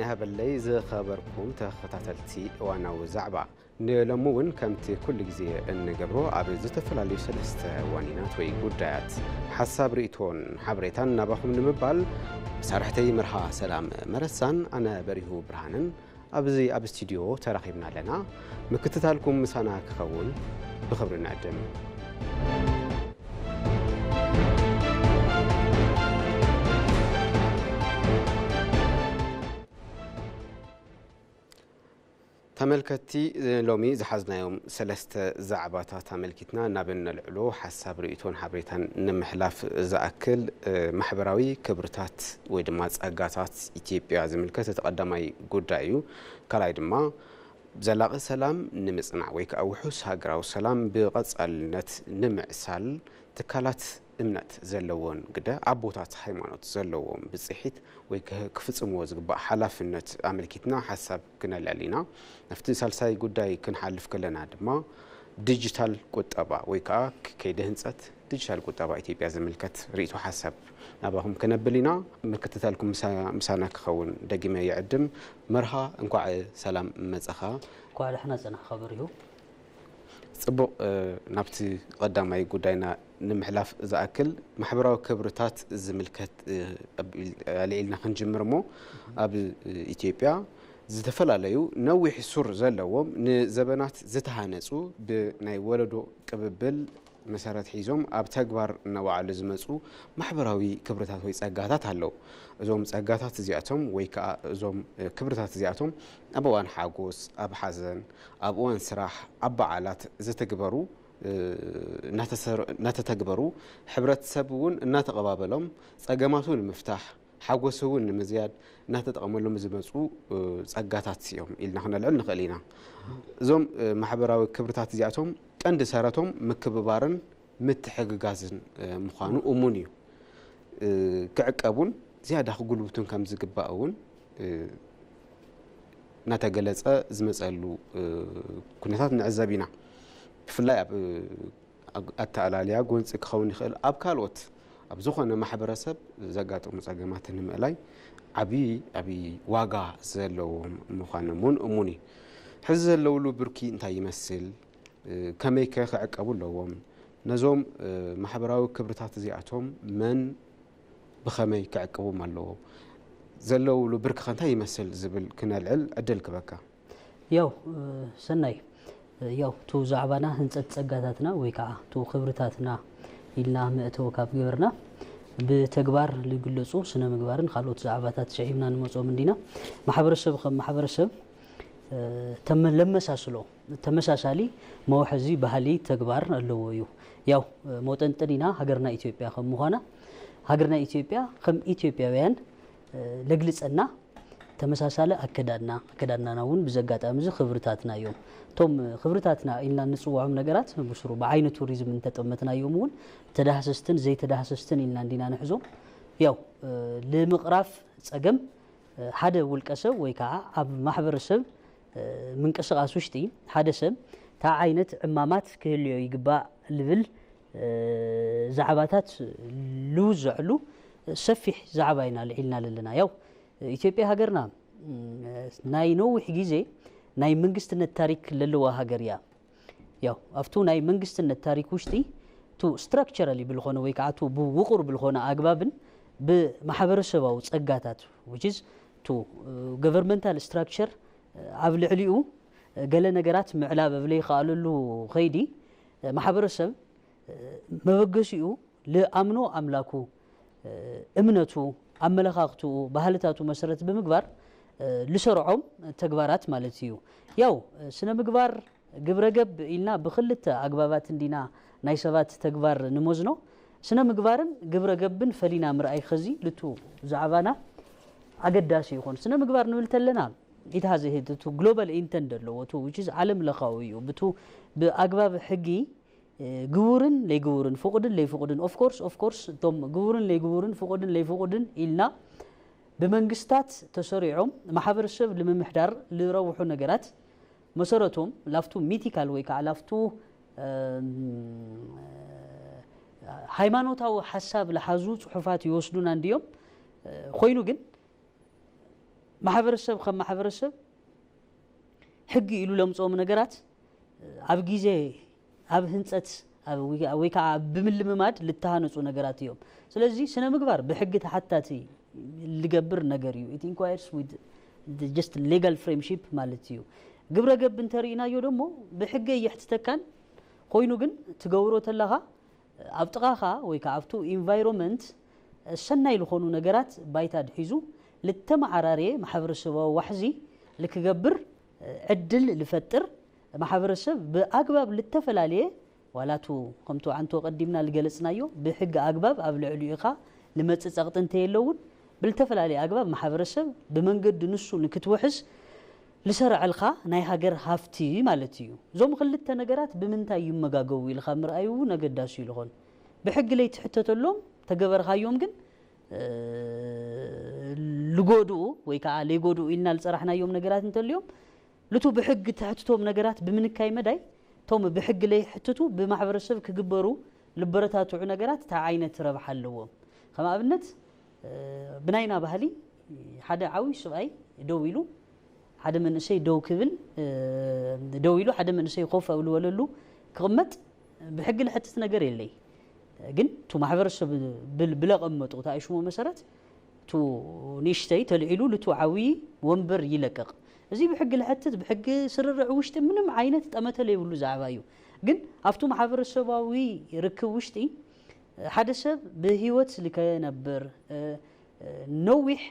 ሃበለይ ዝኸበርኩም ተኸታተልቲ እዋናዊ ዛዕባ፣ ንሎሚ እውን ከምቲ ኩሉ ግዜ እንገብሮ ኣብ ዝተፈላለዩ ሰለስተ ዋኒናት ወይ ጉዳያት ሓሳብ፣ ርእይቶን ሓበሬታን ናባኹም ንምባል መሳርሕተይ መርሃ ሰላም መረሳን ኣነ በሪሁ ብርሃንን ኣብዚ ኣብ ስቱዲዮ ተራኺብና ኣለና። ምክትታልኩም ምሳና ክኸውን ብኽብሪ ንዕድም። ተመልከትቲ፣ ሎሚ ዝሓዝናዮም ሰለስተ ዛዕባታት ኣመልኪትና ናብ እነልዕሎ ሓሳብ፣ ርእይቶን ሓበሬታን ንምሕላፍ ዝኣክል፣ እ፣ ማሕበራዊ ክብርታት ወይ ድማ ጸጋታት ኢትዮጵያ ዝምልከት እቲ ቀዳማይ ጉዳይ እዩ። ካልኣይ ድማ ዘላቒ ሰላም ንምጽናዕ ወይ ከዓ ውሑስ ሃገራዊ ሰላም ብቐጻልነት ንምዕሳል ትካላት እምነት ዘለዎን ግደ ኣቦታት ሃይማኖት ዘለዎም ብጽሒት ወይ ክህ-፣ ክፍጽምዎ ዝግባእ ሓላፍነት ኣመልኪትና ሓሳብ ክነልዕል ኢና። ናብቲ ሳልሳይ ጉዳይ ክንሓልፍ ከለና ድማ ዲጂታል ቁጠባ ወይ ከዓ ክ-፣ ከይዲ ህንጸት ዲጂታል ቁጠባ ኢትዮጵያ ዝምልከት ርእይቶ ሓሳብ ናባኹም ከነብል ኢና። ምክትታልኩም ምሳ-፣ ምሳና ክኸውን ደጊመ ይዕድም። መርሃ፣ እንኳዕ ሰላም መጸኻ። እንኳዕ ደሕና ጸናሕካ በሪሁ። ጽቡቕ፣ እ፣ ናብቲ ቀዳማይ ጉዳይና ንምሕላፍ ዝኣክል ማሕበራዊ ክብርታት ዝምልከት፣ እ፣ ኣብ-፣ ኣልዒልና ክንጅምር እሞ፣ ኣብ ኢትዮጵያ ዝተፈላለዩ ነዊሕ ሱር ዘለዎም ንዘበናት ዝተሃነጹ ብናይ ወለዶ ቅብብል መሰረት ሒዞም ኣብ ተግባር እናወዓሉ ዝመጹ ማሕበራዊ ክብርታት ወይ ጸጋታት ኣለዉ። እዞም ጸጋታት እዚኣቶም ወይ ከኣ እዞም፣ እ፣ ክብርታት እዚኣቶም ኣብ እዋን ሓጎስ፣ ኣብ ሓዘን፣ ኣብ እዋን ስራሕ፣ ኣብ በዓላት ዝትግበሩ፣ እ፣ እናተሰር-፣ እናተተግበሩ፣ ሕብረተሰብ እውን እናተቐባበሎም ጸገማቱ ንምፍታሕ፣ ሓጎስ እውን ንምዝያድ እናተጠቐመሎም ዝመጹ፣ እ፣ ጸጋታት እዮም ኢልና ክነልዕል ንኽእል ኢና። እዞም፣ እ፣ ማሕበራዊ ክብርታት እዚኣቶም ቀንዲ ሰረቶም ምክብባርን ምትሕግጋዝን፣ እ፣ ምዃኑ እሙን እዩ። እ፣ ክዕቀቡን ዝያዳ ክጉልብቱን ከም ዝግባእ እውን፣ እ፣ እናተገለጸ ዝመጸሉ፣ እ፣ ኩነታት ንዕዘብ ኢና። ብፍላይ ኣብ፣ እ፣ ኣግ-፣ ኣተኣላልያ ጎንጺ ክኸውን ይኽእል፣ ኣብ ካልኦት፣ ኣብ ዝኾነ ማሕበረሰብ ዘጋጥሙ ጸገማት ንምእላይ ዓብዪ፣ ዓብዪ ዋጋ ዘለዎም ምዃኖም እውን እሙን እዩ። ሕዚ ዘለውሉ ብርኪ እንታይ ይመስል? እ፣ ከመይከ ክዕቀቡ ኣለዎም? ነዞም፣ እ፣ ማሕበራዊ ክብርታት እዚኣቶም መን ብኸመይ ክዕቅቦም ኣለዎ? ዘለውሉ ብርክኸ እንታይ ይመስል ዝብል ክነልዕል ዕድል ክበካ። ያው፣ እ፣ ሰናይ፣ እ፣ ያው፣ እቱ ዛዕባና ህንጸት ጸጋታትና ወይ ከዓ እቱ ክብርታትና ኢልና መእተዊ ካብ ገበርና፣ ብተግባር ዝግለጹ ስነ ምግባርን ካልኦት ዛዕባታት ስዒብና ንመጾም እንዲና። ማሕበረሰብ ከም ማሕበረሰብ፣ እ፣ ተመ-፣ ለመሳስሎ፣ ተመሳሳሊ መውሐዚ ባህሊ ተግባር ኣለዎ እዩ። ያው፣ እ፣ መውጠንጠኒና ሃገርና ኢትዮጵያ ከም ምዃና፣ ሃገርና ኢትዮጵያ ከም ኢትዮጵያውያን፣ እ፣ ለግልጸና ተመሳሳሊ ኣከዳድና፣ ኣከዳድናና እውን ብዚ ኣጋጣሚ እዚ ክብርታትና እዮም። እቶም ክብርታትና ኢልና እንጽውዖም ነገራት ብስሩ ብዓይኒ ቱሪዝም እንተጠመትናዮም እውን ተዳህሰስትን ዘይተዳህሰስትን ኢልና እንዲና ንሕዞም። ያው፣ እ፣ ንምቕራፍ ጸገም፣ እ፣ ሓደ ውልቀ ሰብ ወይ ከዓ ኣብ ማሕበረሰብ፣ እ፣ ምንቅስቃስ ውሽጢ ሓደ ሰብ እንታይ ዓይነት ዕማማት ክህልዮ ይግባእ ልብል፣ እ፣ ዛዕባታት ልውዘዕሉ ሰፊሕ ዛዕባ ኢና ልዒልና ለለና። ያው፣ ኢትዮጵያ ሃገርና፣ ም፣ ናይ ነዊሕ ግዜ ናይ መንግስትነት ታሪክ ለለዋ ሃገር እያ። ያው፣ ኣብቱ ናይ መንግስትነት ታሪክ ውሽጢ፣ ቱ ስትራክቸራሊ ብልኾነ ወይ ከዓ ቱ ብውቑር ብልኾነ ኣግባብን ብማሕበረሰባዊ ጸጋታት፣ which is ቱ፣ እ፣ ገቨርንመንታል ስትራክቸር፣ እ፣ ኣብ ልዕሊኡ፣ እ፣ ገለ ነገራት ምዕላብ ኣብ ለይከኣለሉ ኸይዲ፣ እ፣ ማሕበረሰብ፣ እ፣ መበገሲኡ ልኣምኖ ኣምላኩ፣ እ፣ እምነቱ፣ ኣመለኻኽትኡ፣ ባህልታቱ መሰረት ብምግባር፣ እ፣ ልሰርዖም ተግባራት ማለት እዩ። ያው፣ እ፣ ስነ ምግባር ግብረ ገብ ኢልና ብኽልተ ኣግባባት እንዲና ናይ ሰባት ተግባር ንመዝኖ። ስነ ምግባርን ግብረ ገብን ፈሊና ምርኣይ ኸዚ ልቱ ዛዕባና ኣገዳሲ ይኾን። ስነ ምግባር ንብል ተለና፣ ኢት ሃዝ ሄድ፣ እቱ ግሎባል ኢንተንት ኣለዎ፣ እቱ which is ዓለም ለኻዊ እዩ። ብቱ ብኣግባብ ሕጊ፣ እ፣ ግቡርን ለይግቡርን፣ ፍቑድን ለይፍቑድን፣ of course፣ of course፣ እቶም ግቡርን ለይግቡርን፣ ፍቑድን ለይፍቑድን ኢልና ብመንግስታት ተሰሪዖም ማሕበረሰብ ንምምሕዳር ልረብሑ ነገራት መሰረቶም ላፍቱ ሚቲካል ወይ ከዓ ላፍቱ፣ እም፣ ሃይማኖታዊ ሓሳብ ለሓዙ ጽሑፋት ይወስዱና እንድዮም። እ፣ ኮይኑ ግን ማሕበረሰብ ከም ማሕበረሰብ ሕጊ ኢሉ ለምፅኦም ነገራት ኣብ ግዜ ኣብ ህንፀት ኣብ ወይ ወይ ከዓ ብምልምማድ ልተሃነፁ ነገራት እዮም። ስለዚ ስነ ምግባር ብሕጊ ተሓታቲ ልገብር ነገር እዩ። It inquires with just legal frameship ማለት እዩ። ግብረ ገብ እንተርኢናዮ ደግሞ ብሕጊ የሕትተካን ኮይኑ ግን ትገብሮ ተለኻ ኣብ ጥቓኻ ወይ ከዓ ኣብቱ ኢንቫይሮንመንት ሰናይ ዝኾኑ ነገራት ባይታ ድሒዙ ልተመዓራረየ ማሕበረሰባዊ ዋሕዚ ልክገብር ዕድል ልፈጥር ማሕበረሰብ ብኣግባብ ልተፈላለየ ዋላቱ ከምቱ ዓንቶ ቀዲምና ልገለጽናዮ ብሕጊ ኣግባብ ኣብ ልዕሊኡ ኢኻ ልመጽእ ጸቕጢ እንተየለውን ብልተፈላለየ ኣግባብ ማሕበረሰብ ብመንገዲ ንሱ ንክትውሕስ ልሰርዐልካ ናይ ሃገር ሃፍቲ ማለት እዩ። እዞም ክልተ ነገራት ብምንታይ ይመጋገቡ ኢልካ ምርኣዩ እውን ኣገዳሲ እዩ ልኾን። ብሕጊ ለይትሕተተሎም ተገበርካዮም ግን ልጎድኡ ወይ ከዓ ለይጎድኡ ኢልና ዝፀራሕናዮም ነገራት እንተልዮም ልቱ ብሕጊ ተሕትቶም ነገራት ብምንካይ መዳይ እቶም ብሕጊ ለይሕትቱ ብማሕበረሰብ ክግበሩ ልበረታትዑ ነገራት እንታይ ዓይነት ረብሓ ኣለዎም? ከም ኣብነት ብናይና ባህሊ ሓደ ዓብዪ ስብኣይ ደው ኢሉ ሓደ መንእሰይ ደው ክብል ደው ኢሉ ሓደ መንእሰይ ኮፍ ኣብ ልበለሉ ክቕመጥ ብሕጊ ልሕትት ነገር የለይ። ግን እቱ ማሕበረሰብ ብለቐመጡ ተኣሽሞ መሰረት እቱ ንእሽተይ ተልዒሉ ልቱ ዓብዪ ወንበር ይለቀቕ። እዚ ብሕጊ ልሕትት ብሕጊ ስርርዕ ውሽጢ ምንም ዓይነት ጠመተ ለይብሉ ዛዕባ እዩ። ግን ኣብቱ ማሕበረሰባዊ ርክብ ውሽጢ ሓደ ሰብ ብህይወት ልከነብር ነዊሕ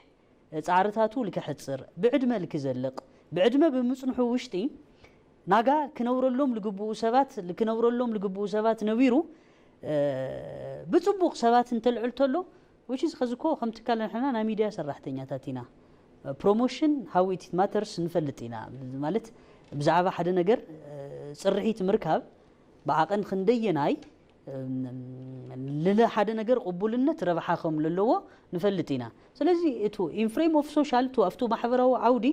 ጻዕርታቱ ልከሕጽር ብዕድመ ልክዘልቕ ብዕድመ ብምጽንሑ ውሽጢ ናጋ ክነብረሎም ልግብኡ ሰባት ክነብረሎም ልግብኡ ሰባት ነቢሩ ብጽቡቕ ሰባት እንተልዕል ተሎ which is ኸዚ እኮ ከም ትካል ንሕና ናይ ሚድያ ሰራሕተኛታት ኢና። ፕሮሞሽን how it matters ንፈልጥ ኢና። ማለት ብዛዕባ ሓደ ነገር ፅርሒት ምርካብ ብዓቐን ክንደየናይ ልለ ሓደ ነገር ቅቡልነት ረብሓ ከም ለለዎ ንፈልጥ ኢና። ስለዚ እቱ in frame of social እቱ ኣብቱ ማሕበራዊ ዓውዲ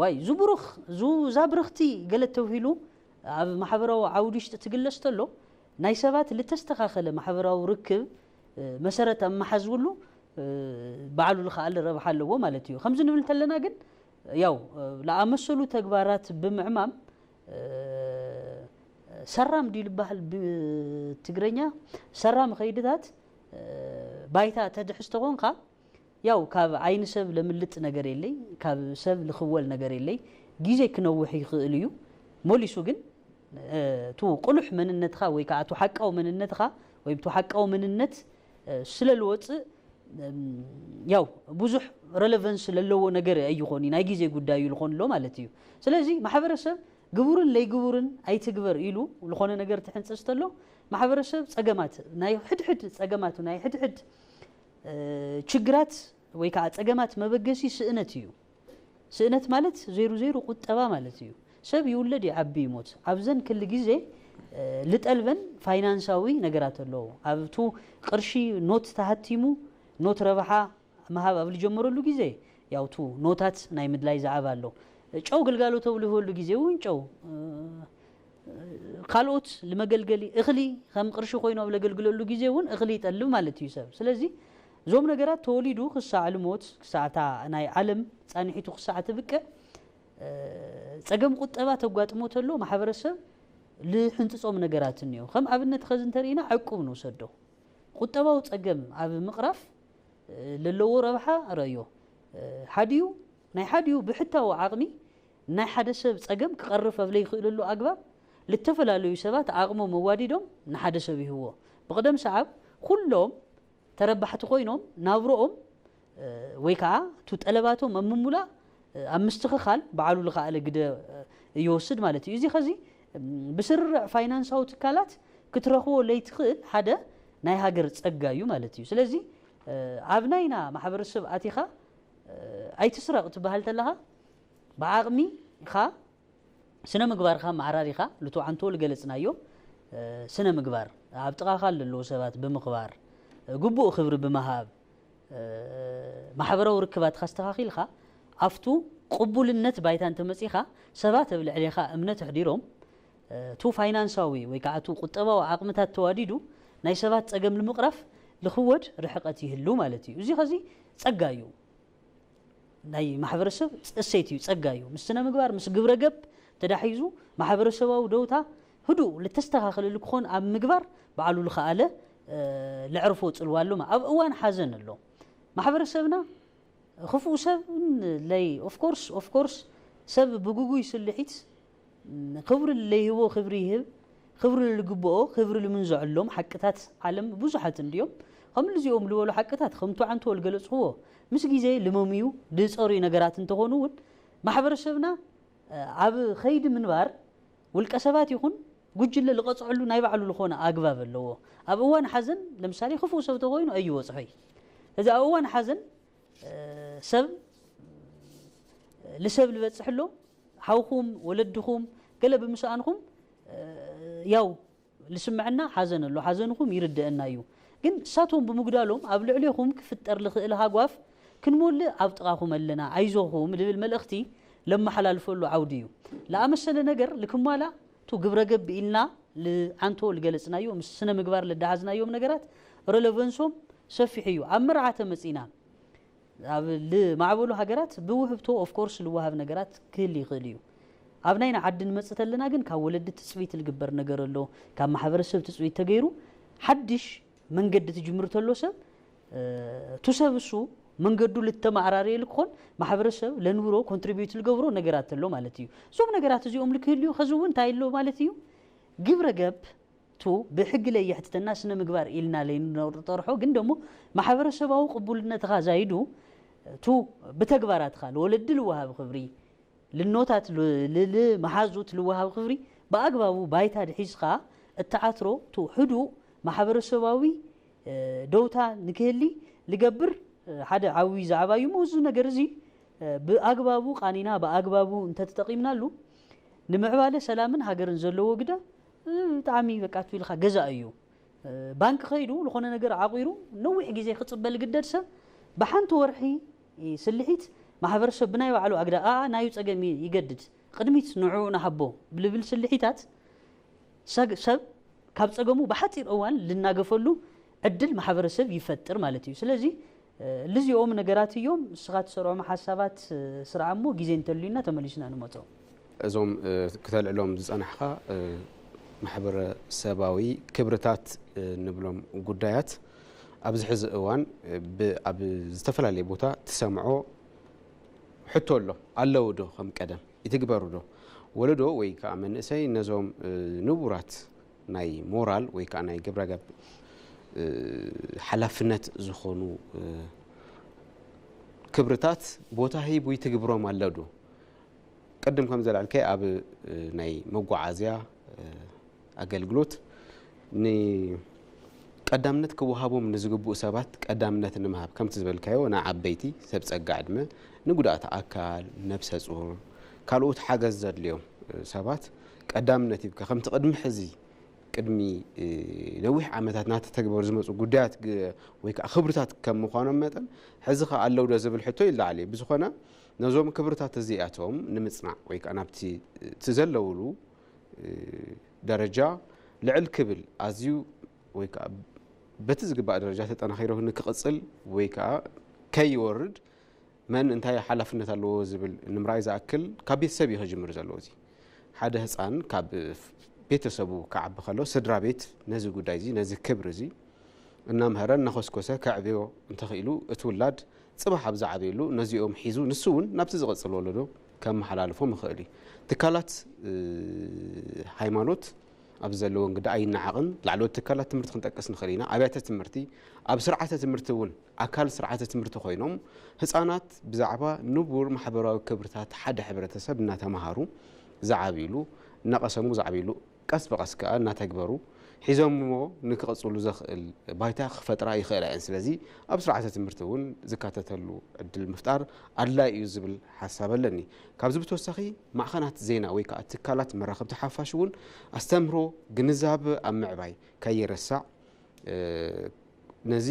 ዋይ ዙብሩኽ ዙዛብርኽቲ ገለ ተውሂሉ ኣብ ማሕበራዊ ዓውዲ ውሽጢ ትግለስ ተሎ ናይ ሰባት ልተስተኻኸለ ማሕበራዊ ርክብ መሰረት ኣብ መሓዝብሉ ባዕሉ ልኸኣል ረብሓ ኣለዎ ማለት እዩ። ከምዚ ንብል ተለና ግን ያው ለኣመሰሉ ተግባራት ብምዕማም ሰራም ድዩ ልበሃል ብትግረኛ ሰራም ኸይድታት ባይታ ተድሕዝ ተኾንካ ያው ካብ ዓይኒ ሰብ ለምልጥ ነገር የለይ፣ ካብ ሰብ ልኽወል ነገር የለይ። ጊዜ ክነውሕ ይኽእል እዩ። ሞሊሱ ግን እቱ ቁሉሕ መንነትኻ ወይ ከዓ እቱ ሓቃዊ መንነትኻ ወይም እቱ ሓቃዊ መንነት ስለ ልወፅእ ያው ብዙሕ ረለቨንስ ለለዎ ነገር ኣይኾን ናይ ጊዜ ጉዳይ እዩ ልኾን ኣሎ ማለት እዩ። ስለዚ ማሕበረሰብ ግቡርን ለይግቡርን ኣይትግበር ኢሉ ዝኾነ ነገር ትሕንፅስ ተሎ ማሕበረሰብ ፀገማት ናይ ሕድሕድ ፀገማቱ ናይ ሕድሕድ ችግራት ወይ ከዓ ፀገማት መበገሲ ስእነት እዩ። ስእነት ማለት ዘይሩ ዘይሩ ቁጠባ ማለት እዩ። ሰብ ይውለድ ይዓቢ ይሞት። ኣብዘን ክል ግዜ ልጠልበን ፋይናንሳዊ ነገራት ኣለዉ። ኣብቱ ቅርሺ ኖት ተሃቲሙ ኖት ረብሓ ምሃብ ኣብ ልጀመረሉ ግዜ ያውቱ ኖታት ናይ ምድላይ ዛዕባ ኣሎ። ጨው ግልጋሎት ኣብ ልህበሉ ግዜ እውን ጨው ካልኦት ልመገልገሊ እኽሊ ከም ቅርሺ ኮይኑ ኣብ ለገልግለሉ ግዜ እውን እኽሊ ይጠልብ ማለት እዩ ሰብ። ስለዚ እዞም ነገራት ተወሊዱ ክሳዕ ልሞት ክሳዕታ ናይ ዓለም ፃንሒቱ ክሳዕ ትብቅዕ ፀገም ቁጠባ ተጓጥሞ ተሎ ማሕበረሰብ ልሕንፅፆም ነገራት እኒኦ። ከም ኣብነት ኸዚ እንተርኢና ዕቁብ ንውሰዶ። ቁጠባዊ ፀገም ኣብ ምቕራፍ ለለዎ ረብሓ ረዮ ሓዲዩ ናይ ሓዲኡ ብሕታዊ ዓቕሚ ናይ ሓደ ሰብ ጸገም ክቐርፍ ኣብ ለይኽእለሉ ኣግባብ፣ ልተፈላለዩ ሰባት ዓቕሞም ኣዋዲዶም ንሓደ ሰብ ይህብዎ። ብቕደም ሰዓብ፣ ኩሎም ተረባሕቲ ኮይኖም ናብርኦም፣ እ፣ ወይ ከኣ እቱ ጠለባቶም ኣብ ምሙላእ፣ እ፣ ኣብ ምስትኽኻል በዓሉ ልኸኣለ ግደ፣ እ፣ ይወስድ ማለት እዩ። እዚ ኸዚ፣ እም፣ ብስርርዕ ፋይናንሳዊ ትካላት ክትረኽቦ ለይትኽእል ሓደ ናይ ሃገር ጸጋ እዩ ማለት እዩ። ስለዚ፣ እ፣ ኣብ ናይና ማሕበረሰብ ኣቲኻ፣ እ፣ ኣይትስረቕ ትበሃል ተለኻ፣ ብዓቕሚኻ ስነ ምግባርካ መዓራሪኻ ልትውዓንቶ ልገለጽናዮ፣ እ፣ ስነ ምግባር ኣብ ጥቓኻ ለለዉ ሰባት ብምኽባር፣ እ፣ ግቡእ ክብሪ ብምሃብ፣ እ፣ ማሕበራዊ ርክባትካ ኣስተኻኺልካ፣ ኣብቱ ቅቡልነት ባይታ እንተመጺኻ፣ ሰባት ኣብ ልዕሌኻ እምነት ኣሕዲሮም፣ እ፣ እቱ ፋይናንሳዊ ወይ ከዓ እቱ ቁጠባዊ ዓቕምታት ተዋዲዱ፣ ናይ ሰባት ጸገም ንምቕራፍ ልኽወድ ርሕቀት ይህሉ ማለት እዩ። እዚ ኸዚ ጸጋ እዩ። ናይ ማሕበረሰብ እሴት እዩ፣ ጸጋ እዩ። ምስ ስነ ምግባር፣ ምስ ግብረ ገብ ተዳሒዙ ማሕበረሰባዊ ደውታ ህዱእ ልተስተኻኸለሉ ክኾን ኣብ ምግባር ባዕሉ ልኸኣለ ለዕርፎ ጽልዋ ኣሎ። ኣብ እዋን ሓዘን ኣሎ ማሕበረሰብና ክፉእ ሰብ ለይ ኦፍኮርስ ኦፍኮርስ ሰብ ብግጉይ ስልሒት ክብሪ ለይህቦ ክብሪ ይህብ፣ ክብሪ ልግብኦ ክብሪ ልምንዘዐሎም ሓቅታት ዓለም ብዙሓት እንድዮም። ከምልዚኦም ልበሉ ሓቅታት ከምቱ ዓንቶ ልገለጽኽዎ ምስ ግዜ ልመምዩ ድጸሩዩ ነገራት እንተኾኑ እውን ማሕበረሰብና ኣብ ኸይዲ ምንባር ውልቀ ሰባት ይኹን ጉጅለ ልቐጽዐሉ ናይ ባዕሉ ልኾነ ኣግባብ ኣለዎ። ኣብ እዋን ሓዘን ለምሳሌ ክፉእ ሰብ ተኾይኑ ኣይወጽሖይ። እዚ ኣብ እዋን ሓዘን ሰብ ልሰብ ልበጽሕ ኣሎ፣ ሓውኹም ወለድኹም ገለ ብምስኣንኹም ያው ልስምዐና ሓዘን ኣሎ፣ ሓዘንኹም ይርድአና እዩ። ግን እሳቶም ብምጉዳሎም ኣብ ልዕሌኹም ክፍጠር ልኽእል ሃጓፍ ክንሞልእ ኣብ ጥቓኹም ኣለና፣ ኣይዞኹም ልብል መልእኽቲ ለመሓላልፈሉ ዓውዲ እዩ። ለኣመሰለ ነገር ልክማላ ቱ ግብረ ገብ ኢልና ልዓንቶ ልገለጽናዮ ምስ ስነ ምግባር ልደሓዝናዮም ነገራት ረለቨንሶም ሰፊሕ እዩ። ኣብ መርዓ ተመጺና ኣብ ልማዕበሉ ሃገራት ብውህብቶ ኦፍኮርስ ልወሃብ ነገራት ክህል ይኽእል እዩ። ኣብ ናይና ዓዲ ንመጽእ ተለና ግን ካብ ወለዲ ትጽቢት ልግበር ነገር ኣሎ። ካብ ማሕበረሰብ ትጽቢት ተገይሩ ሓድሽ መንገዲ ትጅምር ተሎ ሰብ ቱ ሰብ እሱ መንገዱ ልተማዕራረየሉ ክኾን ማሕበረሰብ ለንብሮ ኮንትሪቢዩት ልገብሮ ነገራት ተሎ ማለት እዩ። እዞም ነገራት እዚኦም ልክህልዩ ከዚ እውን እንታይ ኣሎ ማለት እዩ? ግብረ ገብ ቱ ብሕጊ ለየሕትተና ስነ ምግባር ኢልና ለይንጠርሖ ግን ደሞ ማሕበረሰባዊ ቅቡልነትኻ ዛይዱ ቱ ብተግባራትኻ ልወለዲ ልወሃብ ክብሪ ልኖታት ልመሓዙት ልወሃብ ክብሪ ብኣግባቡ ባይታ ድሒዝኻ እተዓትሮ ቱ ሕዱእ ማሕበረሰባዊ ደውታ ንክህሊ ልገብር ሓደ ዓብዪ ዛዕባ እዩ እሞ እዚ ነገር እዚ ብኣግባቡ ቃኒና ብኣግባቡ እንተተጠቒምናሉ ንምዕባለ ሰላምን ሃገርን ዘለዎ ግደ ብጣዕሚ በቃ ትብልካ ገዛ እዩ። ባንክ ከይዱ ዝኾነ ነገር ዓቑሩ ነዊሕ ግዜ ክፅበ ልግደድ ሰብ ብሓንቲ ወርሒ ስልሒት ማሕበረሰብ ብናይ ባዕሉ ኣግዳ ኣኣ ናዩ ፀገም ይገድድ ቅድሚት ንዕኡ ንሃቦ ብልብል ስልሒታት ሰብ ካብ ጸገሙ ብሓጺር እዋን ልናገፈሉ ዕድል ማሕበረሰብ ይፈጥር ማለት እዩ። ስለዚ ልዚኦም ነገራት እዮም። እስኻ ትሰርዖም ሓሳባት ስራዓ እሞ ግዜ እንተልዩና ተመሊስና ንመጾ። እዞም ክተልዕሎም ዝጸናሕኻ ማሕበረሰባዊ ክብርታት ንብሎም ጉዳያት ኣብዚ ሕዚ እዋን ኣብ ዝተፈላለየ ቦታ ትሰምዖ ሕቶ ኣሎ ኣለዉ ዶ ከም ቀደም ይትግበሩ ዶ? ወለዶ ወይ ከዓ መንእሰይ ነዞም ንቡራት ናይ ሞራል ወይ ከዓ ናይ ግብረገብ ሓላፍነት ዝኾኑ ክብርታት ቦታ ሂቡ ይትግብሮም ኣሎ ዶ? ቅድም ከም ዘልዐልካዮ ኣብ ናይ መጓዓዝያ ኣገልግሎት ንቀዳምነት ክወሃቦም ንዝግብኡ ሰባት ቀዳምነት ንምሃብ ከምቲ ዝበልካዮ ንዓበይቲ ሰብ ጸጋ ዕድመ ንጉዳእቲ ኣካል ነብሰ ጹር ካልኦት ሓገዝ ዘድልዮም ሰባት ቀዳምነት ሂብካ ከምቲ ቅድሚ ሕዚ ቅድሚ ነዊሕ ዓመታት ናተተግበሩ ዝመፁ ጉዳያት ወይ ከዓ ክብርታት ከም ምኳኖም መጠን ሕዚ ከ ኣለዉ ዶ ዝብል ሕቶ ይለዓል እዩ ብዝኾነ ነዞም ክብርታት እዚኣቶም ንምፅናዕ ወይ ከዓ ናብቲ እቲ ዘለውሉ ደረጃ ልዕል ክብል ኣዝዩ ወይ ከዓ በቲ ዝግባእ ደረጃ ተጠናኺሩ ንክቕፅል ወይ ከዓ ከይወርድ መን እንታይ ሓላፍነት ኣለዎ ዝብል ንምርኣይ ዝኣክል ካብ ቤተሰብ እዩ ክጅምር ዘለዎ። እዚ ሓደ ህፃን ካብ ቤተሰቡ ክዓቢ ከሎ ስድራ ቤት ነዚ ጉዳይ እዚ ነዚ ክብሪ እዚ እናምሀረ እናኾስኮሰ ከዕብዮ እንተኽኢሉ እቲ ውላድ ፅባሕ ኣብ ዝዓብየሉ ነዚኦም ሒዙ ንሱ እውን ናብቲ ዝቐፅል ወለዶ ከመሓላልፎም ይኽእል እዩ። ትካላት ሃይማኖት ኣብዚ ዘለወን ግዳ ኣይነዓቕን። ላዕለዎት ትካላት ትምህርቲ ክንጠቅስ ንኽእል ኢና። ኣብያተ ትምህርቲ ኣብ ስርዓተ ትምህርቲ እውን ኣካል ስርዓተ ትምህርቲ ኮይኖም ህፃናት ብዛዕባ ንቡር ማሕበራዊ ክብርታት ሓደ ሕብረተሰብ እናተምሃሩ ዝዓብይሉ እናቐሰሙ ዝዓብይሉ ቀስ ብቐስ ከዓ እናተግበሩ ሒዞምዎ ንክቐፅሉ ዘኽእል ባይታ ክፈጥራ ይኽእላ እየን። ስለዚ ኣብ ስርዓተ ትምህርቲ እውን ዝካተተሉ ዕድል ምፍጣር ኣድላይ እዩ ዝብል ሓሳብ ኣለኒ። ካብዚ ብተወሳኺ ማዕኸናት ዜና ወይ ከዓ ትካላት መራኸብቲ ሓፋሽ እውን ኣስተምህሮ ግንዛበ ኣብ ምዕባይ ከይረሳዕ ነዚ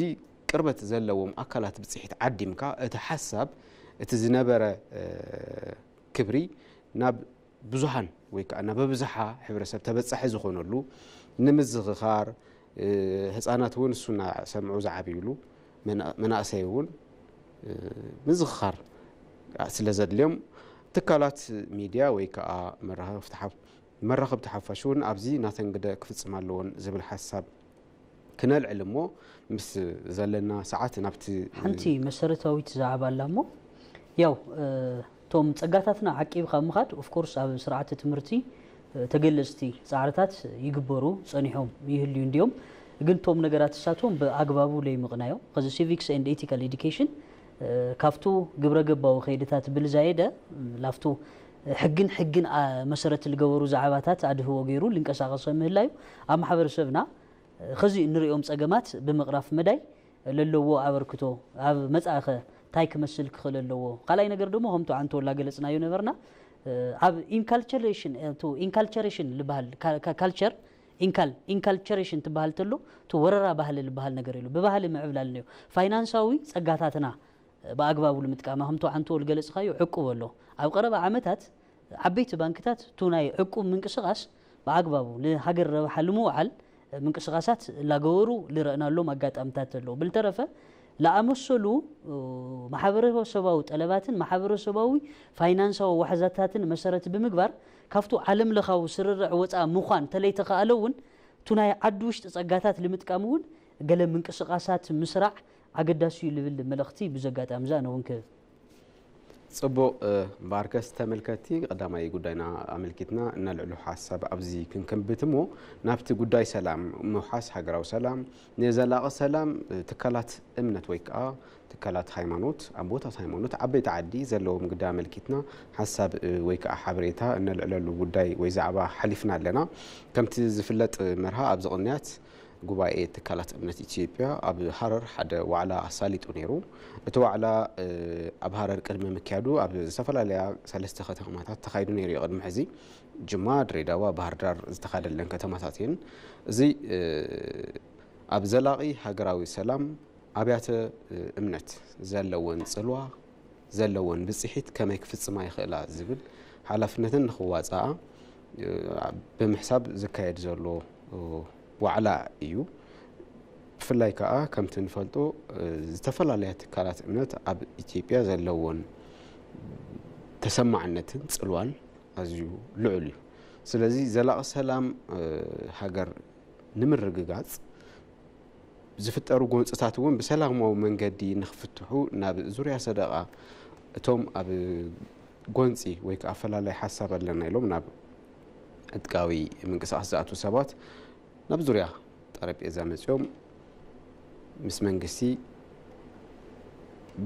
ቅርበት ዘለዎም ኣካላት ብፅሒት ዓዲምካ እቲ ሓሳብ እቲ ዝነበረ ክብሪ ናብ ብዙሃን ወይ ከዓ ናብ ብዝሓ ሕብረተሰብ ተበፃሒ ዝኾነሉ ንምዝኽኻር ህፃናት እውን እሱ እናሰምዑ ዝዓብይሉ መናእሰይ እውን ምዝኽኻር ስለ ዘድልዮም ትካላት ሚድያ ወይ ከዓ መራኸብቲ ሓፍ- መራኸብቲ ሓፋሽ እውን ኣብዚ ናተን ግደ ክፍፅም ኣለዎን ዝብል ሓሳብ ክነልዕል እሞ ምስ ዘለና ሰዓት ናብቲ ሓንቲ መሰረታዊት ዛዕባ ኣላ እሞ ያው እቶም ጸጋታትና ዓቂብካ ምኻድ ኦፍኮርስ ኣብ ስርዓተ ትምህርቲ ተገለጽቲ ጻዕርታት ይግበሩ ጸኒሖም ይህልዩ እንዲዮም። ግን እቶም ነገራት እሳቶም ብኣግባቡ ለይምቕናዮም ከዚ civics and ethical education ካብቱ ግብረ ገባዊ ከይድታት ብልዛየደ ላፍቱ ሕግን ሕግን መሰረት ልገበሩ ዛዕባታት ኣድህቦ ገይሩ ልንቀሳቐሰ ምህላዩ ኣብ ማሕበረሰብና ከዚ እንሪኦም ጸገማት ብምቕራፍ መዳይ ለለዎ ኣበርክቶ ኣብ መጻእኸ እንታይ ክመስል ክኽእል ኣለዎ? ካልኣይ ነገር ደሞ ከምቱ ዓንቶ ላገለጽናዮ ነበርና ኣብ ኢንካልቸሬሽን ኢንካልቸሬሽን ልበሃል ካልቸር ኢንካል ኢንካልቸሬሽን ትበሃል ተሎ እቲ ወረራ ባህሊ ልበሃል ነገር የሉ ብባህሊ ምዕብላል ነዮ ፋይናንሳዊ ጸጋታትና ብኣግባቡ ንምጥቃማ ከምቶ ዓንቶ ልገለጽኻዮ ዕቁብ ኣሎ ኣብ ቀረባ ዓመታት ዓበይቲ ባንክታት እቱ ናይ ዕቁብ ምንቅስቃስ ብኣግባቡ ንሃገር ረብሓ ልምውዓል ምንቅስቃሳት ላገበሩ ልረእናሎም ኣጋጣምታት ኣለዉ ብልተረፈ ለኣመሰሉ ማሕበረሰባዊ ጠለባትን ማሕበረሰባዊ ፋይናንሳዊ ዋሕዛታትን መሰረት ብምግባር ካብቱ ዓለም ለኻዊ ስርርዕ ወፃ ምዃን ተለይተኸኣለ እውን እቱ ናይ ዓዲ ውሽጢ ጸጋታት ልምጥቃም እውን ገለ ምንቅስቃሳት ምስራዕ ኣገዳሲ እዩ ልብል መልእኽቲ ብዘጋጣሚ እዛ ነውን ክህብ ጽቡቕ እምበኣርከስ ተመልከቲ ቀዳማይ ጉዳይና ኣመልኪትና እነልዕሉ ሓሳብ ኣብዚ ክንከንብት እሞ ናብቲ ጉዳይ ሰላም ምውሓስ ሃገራዊ ሰላም ንዘላቒ ሰላም ትካላት እምነት ወይ ከዓ ትካላት ሃይማኖት ኣቦታት ሃይማኖት ዓበይቲ ዓዲ ዘለዎም ግዳ ኣመልኪትና ሓሳብ ወይ ከዓ ሓበሬታ እነልዕለሉ ጉዳይ ወይ ዛዕባ ሓሊፍና ኣለና። ከምቲ ዝፍለጥ መርሃ ኣብዚ ቅንያት ጉባኤ ትካላት እምነት ኢትዮጵያ ኣብ ሃረር ሓደ ዋዕላ ኣሳሊጡ ነይሩ። እቲ ዋዕላ ኣብ ሃረር ቅድሚ ምክያዱ ኣብ ዝተፈላለያ ሰለስተ ከተማታት ተኻይዱ ነይሩ እዩ። ቅድሚ ሕዚ ጅማ፣ ድሬዳዋ፣ ባህርዳር ዝተኻደለን ከተማታት እየን። እዚ ኣብ ዘላቒ ሃገራዊ ሰላም ኣብያተ እምነት ዘለወን ጽልዋ ዘለወን ብፅሒት ከመይ ክፍፅማ ይኽእላ ዝብል ሓላፍነተን ንክዋፅኣ ብምሕሳብ ዝካየድ ዘሎ ዋዕላ እዩ። ብፍላይ ከዓ ከምቲ ንፈልጦ ዝተፈላለያ ትካላት እምነት ኣብ ኢትዮጵያ ዘለወን ተሰማዕነትን ፅልዋን ኣዝዩ ልዑል እዩ። ስለዚ ዘላቒ ሰላም ሃገር ንምርግጋፅ ዝፍጠሩ ጎንፅታት እውን ብሰላማዊ መንገዲ ንክፍትሑ ናብ ዙርያ ሰደቓ እቶም ኣብ ጎንፂ ወይ ከዓ ኣፈላላይ ሓሳብ ኣለና ኢሎም ናብ ዕጥቃዊ ምንቅስቃስ ዝኣትዉ ሰባት ናብ ዙርያ ጠረጴዛ መፂኦም ምስ መንግስቲ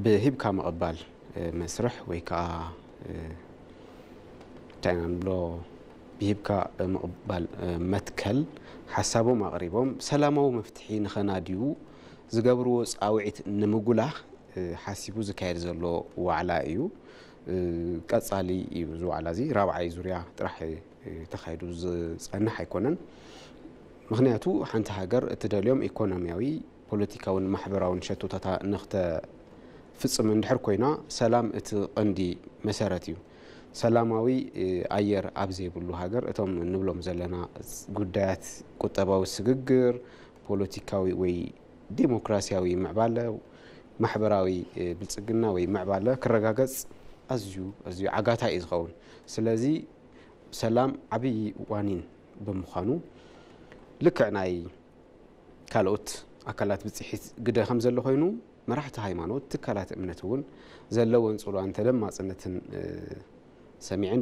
ብሂብካ ምቕባል መስርሕ ወይ ከዓ እንታይ ኢና ንብሎ ብሂብካ ምቕባል መትከል ሓሳቦም ኣቕሪቦም ሰላማዊ መፍትሒ ንኸናድዩ ዝገብርዎ ፃውዒት ንምጉላህ ሓሲቡ ዝካየድ ዘሎ ዋዕላ እዩ። ቀፃሊ እዩ እዚ ዋዕላ እዚ ራብዓይ ዙርያ ጥራሕ ተኻይዱ ዝፀንሕ ኣይኮነን። ምክንያቱ ሓንቲ ሃገር እትደልዮም ኢኮኖሚያዊ ፖለቲካውን ማሕበራውን ሸቶታታ ንክተፍፅም እንድሕር ኮይና ሰላም እቲ ቀንዲ መሰረት እዩ። ሰላማዊ ኣየር ኣብ ዘይብሉ ሃገር እቶም ንብሎም ዘለና ጉዳያት ቁጠባዊ ስግግር፣ ፖለቲካዊ ወይ ዲሞክራሲያዊ ምዕባለ፣ ማሕበራዊ ብልፅግና ወይ ምዕባለ ክረጋገፅ ኣዝዩ ኣዝዩ ዓጋታ እዩ ዝኸውን። ስለዚ ሰላም ዓብዪ ዋኒን ብምዃኑ ልክዕ ናይ ካልኦት ኣካላት ብፅሒት ግደ ከም ዘሎ ኮይኑ መራሕቲ ሃይማኖት ትካላት እምነት እውን ዘለወን ፅልዋን ተደማፅነትን ሰሚዐን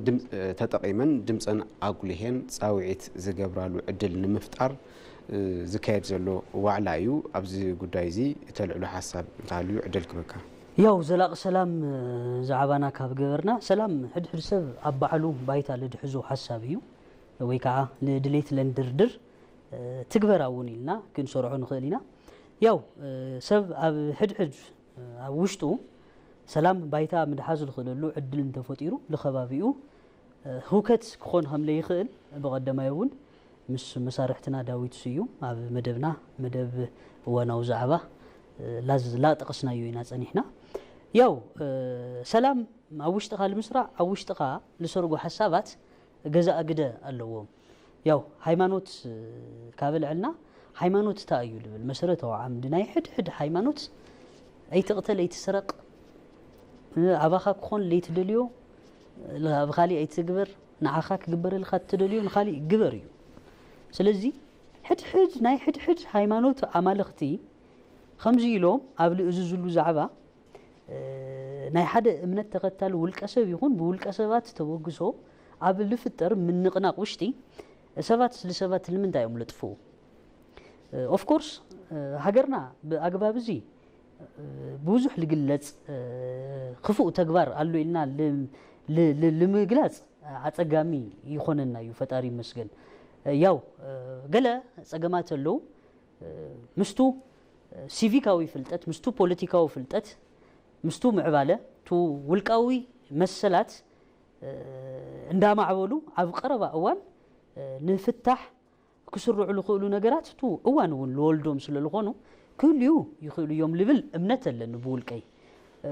ተጠቒመን ድምፀን ኣጉሊሄን ፃውዒት ዝገብራሉ ዕድል ንምፍጣር ዝካየድ ዘሎ ዋዕላ እዩ። ኣብዚ ጉዳይ እዚ እተልዕሎ ሓሳብ እንተሃልዩ ዕድል ክበካ። ያው ዘላቂ ሰላም ዛዕባና ካብ ገበርና ሰላም ሕድሕድ ሰብ ኣብ ባዕሉ ባይታ ልድሕዞ ሓሳብ እዩ ወይ ከዓ ንድሌት ለንድርድር ትግበራ እውን ኢልና ክንሰርሖ ንኽእል ኢና። ያው ሰብ ኣብ ሕድሕድ ኣብ ውሽጡ ሰላም ባይታ ምድሓዝ ዝኽእለሉ ዕድል እንተፈጢሩ ንኸባቢኡ ህውከት ክኾን ከም ለይኽእል ብቐደማይ እውን ምስ መሳርሕትና ዳዊት ስዩም ኣብ መደብና መደብ እዋናዊ ዛዕባ ላጠቐስናዮ ኢና ጸኒሕና። ያው ሰላም ኣብ ውሽጥኻ ልምስራዕ ኣብ ውሽጥኻ ልሰርጎ ሓሳባት ገዛእ ግደ ኣለዎም። ያው ሃይማኖት ካብ ልዕልና ሃይማኖት እንታይ እዩ ልብል መሰረታዊ ዓምዲ ናይ ሕድ ሕድ ሃይማኖት ኣይትቕተል ኣይትስረቕ ኣባኻ ክኾን ለይትደልዮ ኣብ ካሊእ ኣይትግበር፣ ንዓኻ ክግበረልካ እትደልዮ ንካሊእ ግበር እዩ። ስለዚ ሕድሕድ ናይ ሕድሕድ ሃይማኖት ኣማልኽቲ ከምዚ ኢሎም ኣብ ልእዝዝሉ ዛዕባ ናይ ሓደ እምነት ተኸታሊ ውልቀ ሰብ ይኹን ብውልቀ ሰባት ተበግሶ ኣብ ልፍጠር ምንቕናቕ ውሽጢ ሰባት ስለ ሰባት ንምንታይ እዮም ልጥፍኡ? ኦፍኮርስ ሃገርና ብኣግባብ እዚ ብዙሕ ልግለጽ ክፉእ ተግባር ኣሎ ኢልና ልምግላጽ ኣጸጋሚ ይኾነና እዩ። ፈጣሪ ይመስገን። ያው ገለ ጸገማት ኣለዉ። ምስቱ ሲቪካዊ ፍልጠት፣ ምስቱ ፖለቲካዊ ፍልጠት፣ ምስቱ ምዕባለ፣ ቱ ውልቃዊ መሰላት እንዳማዕበሉ ኣብ ቀረባ እዋን ንፍታሕ ክስርዑ ዝኽእሉ ነገራት ቱ እዋን እውን ልወልዶም ስለ ዝኾኑ ክህልዩ ይኽእሉ እዮም ልብል እምነት ኣለኒ ብውልቀይ።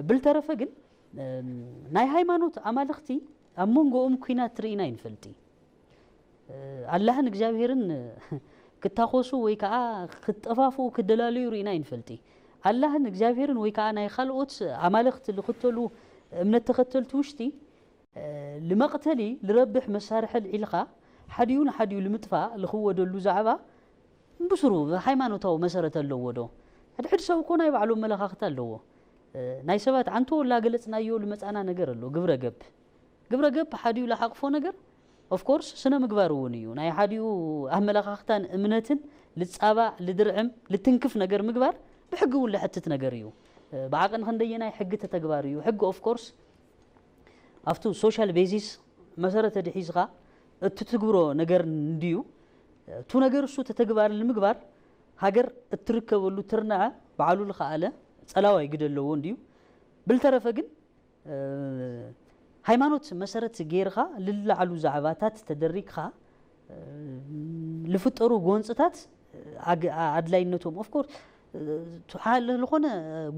ብልተረፈ ግን ናይ ሃይማኖት ኣማልኽቲ ኣብ መንጎኦም ኲናት ርኢና ይንፈልጢ። ኣላህን እግዚኣብሄርን ክታኾሱ ወይ ከዓ ክጠፋፍኡ ክደላለዩ ርኢና ይንፈልጢ። ኣላህን እግዚኣብሄርን ወይ ከዓ ናይ ካልኦት ኣማልኽቲ ልኽተሉ እምነት ተኸተልቲ ውሽጢ ልመቕተሊ ልረብሕ መሳርሒ ልዒልኻ ሓዲኡ ንሓዲኡ ልምጥፋእ ልኽወደሉ ዛዕባ ብስሩ ሃይማኖታዊ መሰረት ኣለዎ ዶ? ሕድሕድ ሰብ እኮ ናይ ባዕሉ ኣመለኻኽታ ኣለዎ። ናይ ሰባት ዓንቶ ላገለጽናዮ ልመጻና ነገር ኣሎ። ግብረ ገብ ግብረ ገብ ሓዲኡ ልሓቕፎ ነገር ኦፍኮርስ ስነ ምግባር እውን እዩ። ናይ ሓዲኡ ኣመለኻኽታን እምነትን ልጻባእ ልድርዕም ልትንክፍ ነገር ምግባር ብሕጊ እውን ልሕትት ነገር እዩ። ብዓቐን ክንደየናይ ሕጊ ተተግባር እዩ። ሕጊ ኦፍኮርስ ኣብቱ ሶሻል ቤዚስ መሰረት ተድሒዝኻ እትትግብሮ ነገር እንድዩ። እቱ ነገር እሱ ተተግባር ንምግባር ሃገር እትርከበሉ ትርንዐ ባዕሉ ልኸኣለ ጸላዋይ ግደ ኣለዎ እንድዩ። ብልተረፈ ግን ሃይማኖት መሰረት ገይርኻ ልላዕሉ ዛዕባታት ተደሪግኻ ልፍጠሩ ጎንፅታት ኣድላይነቶም ኦፍኮርስ ዝኾነ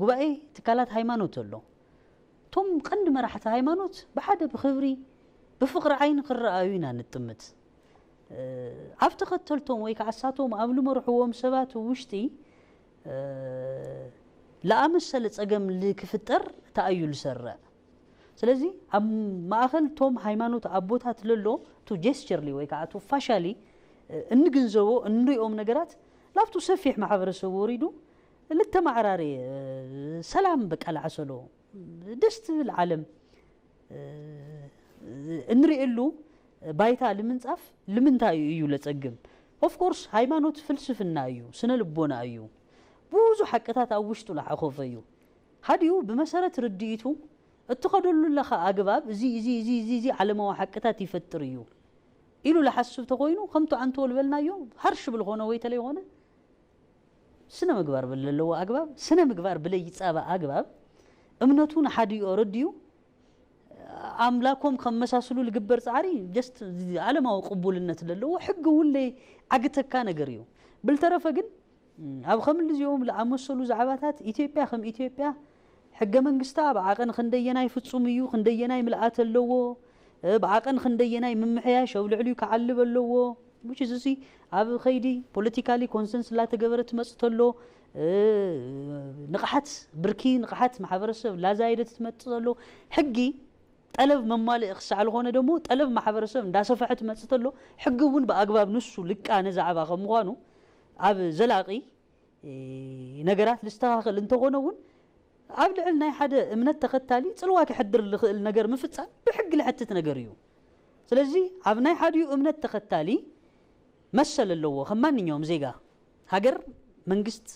ጉባኤ ትካላት ሃይማኖት ኣሎ። እቶም ቀንዲ መራሕቲ ሃይማኖት ብሓደ ብክብሪ ብፍቕሪ ዓይኒ ክረኣዩ ኢና ንጥምት። ኣብ ተኸተልቶም ወይ ከዓ እሳቶም ኣብ ልመርሕዎም ሰባት ውሽጢ ለኣመሰለ ፀገም ልክፍጠር ተኣዩ ልሰርዕ። ስለዚ ኣብ ማእኸል ቶም ሃይማኖት ኣቦታት ለሎ ቱ ጀስቸርሊ ወይ ከዓ ቱ ፋሻሊ እንግንዘቦ እንሪኦም ነገራት ላብቱ ሰፊሕ ማሕበረሰብ ወሪዱ ልተማዕራረየ ሰላም በቃ ልዓሰሎ ደስ ትብል ዓለም እንርእየሉ ባይታ ልምንጻፍ ልምንታይ እዩ ለጸግም? ኦፍኮርስ ሃይማኖት ፍልስፍና እዩ፣ ስነ ልቦና እዩ፣ ብዙ ሓቅታት ኣብ ውሽጡ ለሓኾፈ እዩ። ሃዲኡ ብመሰረት ርድኢቱ እትኸደሉ ኣለኻ ኣግባብ እዚ እዚ እዚ እዚ እዚ ዓለማዊ ሓቅታት ይፈጥር እዩ ኢሉ ለሓስብ ተኾይኑ ከምቱ ኣንቶ ልበልናዮ ሃርሽ ብልኾነ ወይ ተለይኾነ ስነ ምግባር ብለለዎ ኣግባብ ስነ ምግባር ብለይጻባ ኣግባብ እምነቱ ንሓዲኡ ረድዩ ኣምላኮም ከመሳስሉ ልግበር ጻዕሪ ጀስት ዓለማዊ ቅቡልነት ለለዎ ሕጊ እውን ለይ ዓግተካ ነገር እዩ። ብልተረፈ ግን ኣብ ከምልዚኦም ለኣመሰሉ ዛዕባታት ኢትዮጵያ ከም ኢትዮጵያ ሕገ መንግስታ ኣብ ዓቐን ክንደየናይ ፍጹም እዩ፣ ክንደየናይ ምልኣት ኣለዎ፣ ብዓቐን ክንደየናይ ምምሕያሽ ኣብ ልዕሊኡ ክዓልብ ኣለዎ። Which is እዚ ኣብ ኸይዲ ፖለቲካሊ ኮንሰንስ ላተገበረ ትመጽእ ተሎ ንቕሓት ብርኪ ንቕሓት ማሕበረሰብ ላዛየደ ትመጽእ ተሎ ሕጊ ጠለብ መማልእ ክሳዕ ዝኾነ ደሞ ጠለብ ማሕበረሰብ እንዳሰፈሐ ትመጽእ ተሎ ሕጊ እውን ብኣግባብ ንሱ ልቃነ ዛዕባ ከም ምዃኑ ኣብ ዘላቒ ነገራት ልስተኻኸል እንተኾነ እውን ኣብ ልዕል ናይ ሓደ እምነት ተኸታሊ ጽልዋ ክሕድር ልኽእል ነገር ምፍጻም ብሕጊ ልሐትት ነገር እዩ። ስለዚ ኣብ ናይ ሓዲኡ እምነት ተኸታሊ መሰል ኣለዎ ከም ማንኛውም ዜጋ። ሃገር መንግስት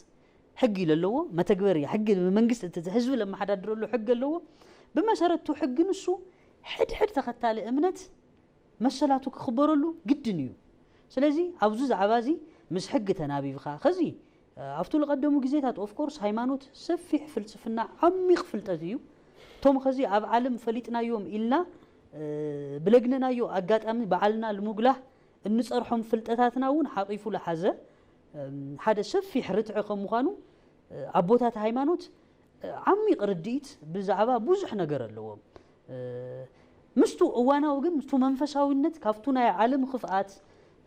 ሕጊ ለለዎ መተግበሪ ሕጊ መንግስት እቲ ህዝቢ ለመሓዳድረሉ ሕጊ ኣለዎ። ብመሰረቱ ሕጊ ንሱ ሕድሕድ ተኸታሊ እምነት መሰላቱ ክኽበረሉ ግድን እዩ። ስለዚ ኣብዚ ዛዕባ እዚ ምስ ሕጊ ተናቢብኻ ኸዚ ኣብቱ ልቐደሙ ግዜታት ኦፍኮርስ ሃይማኖት ሰፊሕ ፍልስፍና ዓሚቕ ፍልጠት እዩ። እቶም ኸዚ ኣብ ዓለም ፈሊጥናዮም ኢልና ብለግነናዮ ኣጋጣሚ በዓልና ልሙግላህ እንጸርሖም ፍልጠታትና እውን ሓቒፉ ልሓዘ ሓደ ሰፊሕ ርትዒ ከም ምዃኑ ኣቦታት ሃይማኖት ዓሚቕ ርድኢት ብዛዕባ ብዙሕ ነገር ኣለዎም። ምስቱ እዋናዊ ግን ምስቱ መንፈሳዊነት ካብቱ ናይ ዓለም ክፍኣት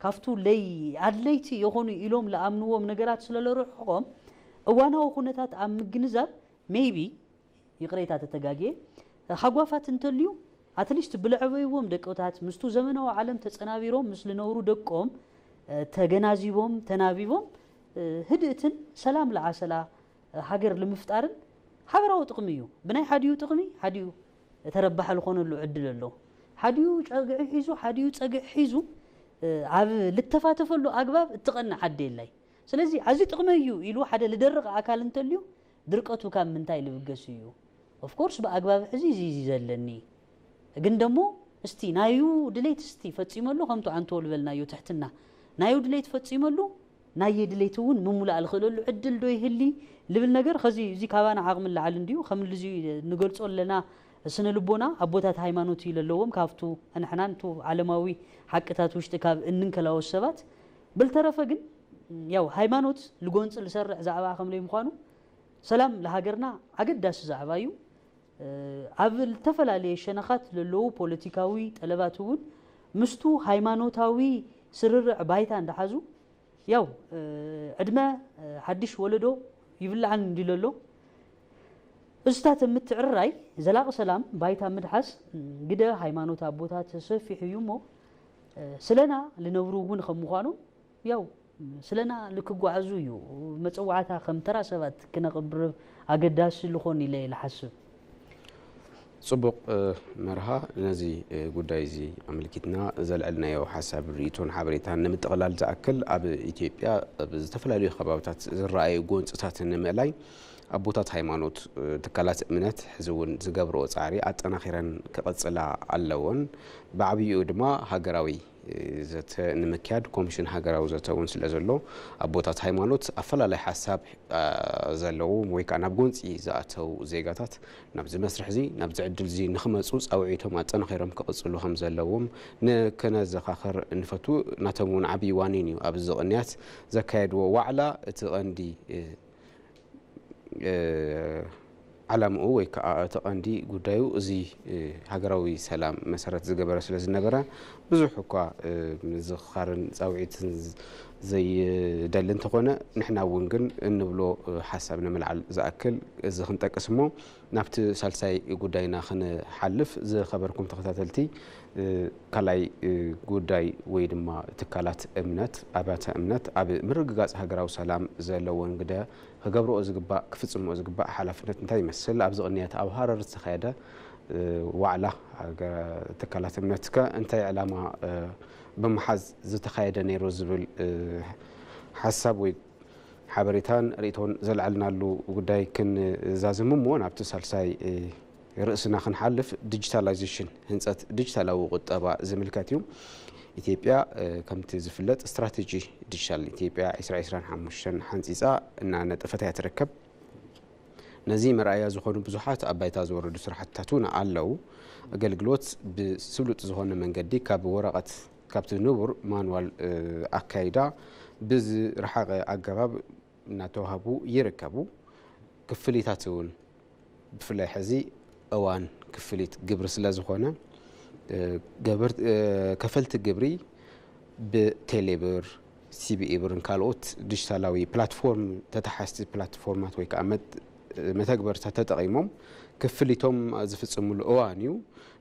ካብቱ ለይ ኣድለይቲ የኾኑ ኢሎም ለኣምንዎም ነገራት ስለለርሕቖም እዋናዊ ኩነታት ኣብ ምግንዛብ ሜይቢ ይቕሬታ ተተጋግየ ሃጓፋት እንተልዩ ኣትሊስት ብልዕበይዎም ደቆታት ምስቱ ዘመናዊ ዓለም ተጸናቢሮም ምስ ልነብሩ ደቆም ተገናዚቦም ተናቢቦም ህድእትን ሰላም ለዓሰላ ሃገር ልምፍጣርን ሓበራዊ ጥቕሚ እዩ። ብናይ ሓዲኡ ጥቕሚ ሓዲኡ ተረባሒ ልኾነሉ ዕድል ኣሎ። ሓዲኡ ጸግዒ ሒዙ ሓዲኡ ጸግዒ ሒዙ ኣብ ልተፋተፈሉ ኣግባብ እትቐንዕ ዓዲ የላይ። ስለዚ ኣዚ ጥቕመይ እዩ ኢሉ ሓደ ልደርቕ ኣካል እንተልዩ ድርቀቱ ካብ ምንታይ ልብገስ እዩ? ኦፍኮርስ ብኣግባብ ሕዚ እዚ እዚ ዘለኒ ግን ደሞ እስቲ ናዩ ድሌት እስቲ ፈጺመሉ ከምቱ ኣንቶ ልበልናዮ ትሕትና ናዩ ድሌት ፈጺመሉ ናየ ድሌት እውን ምሙላእ ልኽእለሉ ዕድል ዶ ይህሊ ልብል ነገር ኸዚ እዚ ካባና ዓቕሚ ላዓሊ እንድዩ ከም ልዚ ንገልጾ ኣለና ስነ ልቦና ኣቦታት ሃይማኖት እዩ ለለዎም ካብቱ ንሕናን ቱ ዓለማዊ ሓቅታት ውሽጢ ካብ እንንከላወስ ሰባት ብልተረፈ ግን ያው ሃይማኖት ልጎንጽ ልሰርዕ ዛዕባ ከም ለይ ምዃኑ ሰላም ለሃገርና ኣገዳሲ ዛዕባ እዩ። ኣብ ዝተፈላለየ ሸነኻት ለለዉ ፖለቲካዊ ጠለባት እውን ምስቱ ሃይማኖታዊ ስርርዕ ባይታ እንዳሓዙ ያው ዕድመ ሓድሽ ወለዶ ይብልዓን እንዲለሎ እዝታት የምትዕርራይ ዘላቒ ሰላም ባይታ ምድሓስ ግደ ሃይማኖት ኣቦታት ሰፊሕ እዩ እሞ ስለና ልነብሩ እውን ከም ምዃኑ ያው ስለና ልክጓዓዙ እዩ መፀዋዕታ ከም ተራ ሰባት ክነቕርብ ኣገዳሲ ልኾን ኢለ ልሓስብ። ፅቡቕ መርሃ ነዚ ጉዳይ እዚ ኣመልኪትና ዘልዐልናዮ ሓሳብ ርእይቶን ሓበሬታን ንምጥቕላል ዝኣክል ኣብ ኢትዮጵያ ኣብ ዝተፈላለዩ ከባብታት ዝረኣዩ ጎንፅታት ንምእላይ ኣቦታት ሃይማኖት ትካላት እምነት ሕዚ እውን ዝገብርኦ ፃዕሪ ኣጠናኺረን ክቐፅላ ኣለዎን ብዓብይኡ ድማ ሃገራዊ ዘተ ንምክያድ ኮሚሽን ሃገራዊ ዘተ እውን ስለ ዘሎ ኣቦታት ሃይማኖት ኣፈላለይ ሓሳብ ዘለዎም ወይ ከዓ ናብ ጎንፂ ዝኣተው ዜጋታት ናብዚ መስርሕ እዚ ናብዚ ዕድል እዚ ንክመፁ ፃውዒቶም ኣጠናኺሮም ክቕፅሉ ከም ዘለዎም ንክነዘኻኽር ንፈቱ። ናቶም እውን ዓብዪ ዋኒን እዩ ኣብዚ ቅንያት ዘካየድዎ ዋዕላ እቲ ቀንዲ ዓላምኡ ወይ ከዓ እቲ ቀንዲ ጉዳዩ እዚ ሃገራዊ ሰላም መሰረት ዝገበረ ስለ ዝነበረ ብዙሕ እኳ ምዝኽኻርን ፃውዒትን ዘይደሊ እንተኾነ ንሕና እውን ግን እንብሎ ሓሳብ ንምልዓል ዝኣክል እዚ ክንጠቅስ እሞ ናብቲ ሳልሳይ ጉዳይና ክንሓልፍ ዝኸበርኩም ተኸታተልቲ ካልኣይ ጉዳይ ወይ ድማ ትካላት እምነት ኣብያተ እምነት ኣብ ምርግጋፅ ሃገራዊ ሰላም ዘለዎን ግደ ክገብርኦ ዝግባእ ክፍፅምኦ ዝግባእ ሓላፍነት እንታይ ይመስል? ኣብዚ ቅንያት ኣብ ሃረር ዝተኻየደ ዋዕላ ትካላት እምነትከ እንታይ ዕላማ ብምሓዝ ዝተኻየደ ነይሩ ዝብል ሓሳብ ወይ ሓበሬታን ርእቶን ዘልዓልናሉ ጉዳይ ክንዛዝም እሞ ናብቲ ሳልሳይ ርእስና ክንሓልፍ ዲጂታላይዜሽን ህንፀት ዲጂታላዊ ቁጠባ ዝምልከት እዩ። ኢትዮጵያ ከምቲ ዝፍለጥ ስትራቴጂ ዲጂታል ኢትዮጵያ ዕስራ ዕስራን ሓሙሽተን ሓንፂፃ እናነጠፈት እያ ትርከብ። ነዚ መርኣያ ዝኾኑ ብዙሓት ኣብ ባይታ ዝወረዱ ስራሕትታት እውን ኣለዉ። ኣገልግሎት ብስሉጥ ዝኾነ መንገዲ ካብ ወረቐት ካብቲ ንቡር ማንዋል ኣካይዳ ብዝረሓቐ ኣገባብ እናተዋህቡ ይርከቡ። ክፍሊታት እውን ብፍላይ ሕዚ እዋን ክፍሊት ግብሪ ስለ ዝኾነ ከፈልቲ ግብሪ ብቴሌብር፣ ሲቢኢ ብርን ካልኦት ዲጂታላዊ ፕላትፎርም ተተሓዝቲ ፕላትፎርማት ወይ ከዓ መተግበርታት ተጠቒሞም ክፍሊቶም ዝፍፅምሉ እዋን እዩ።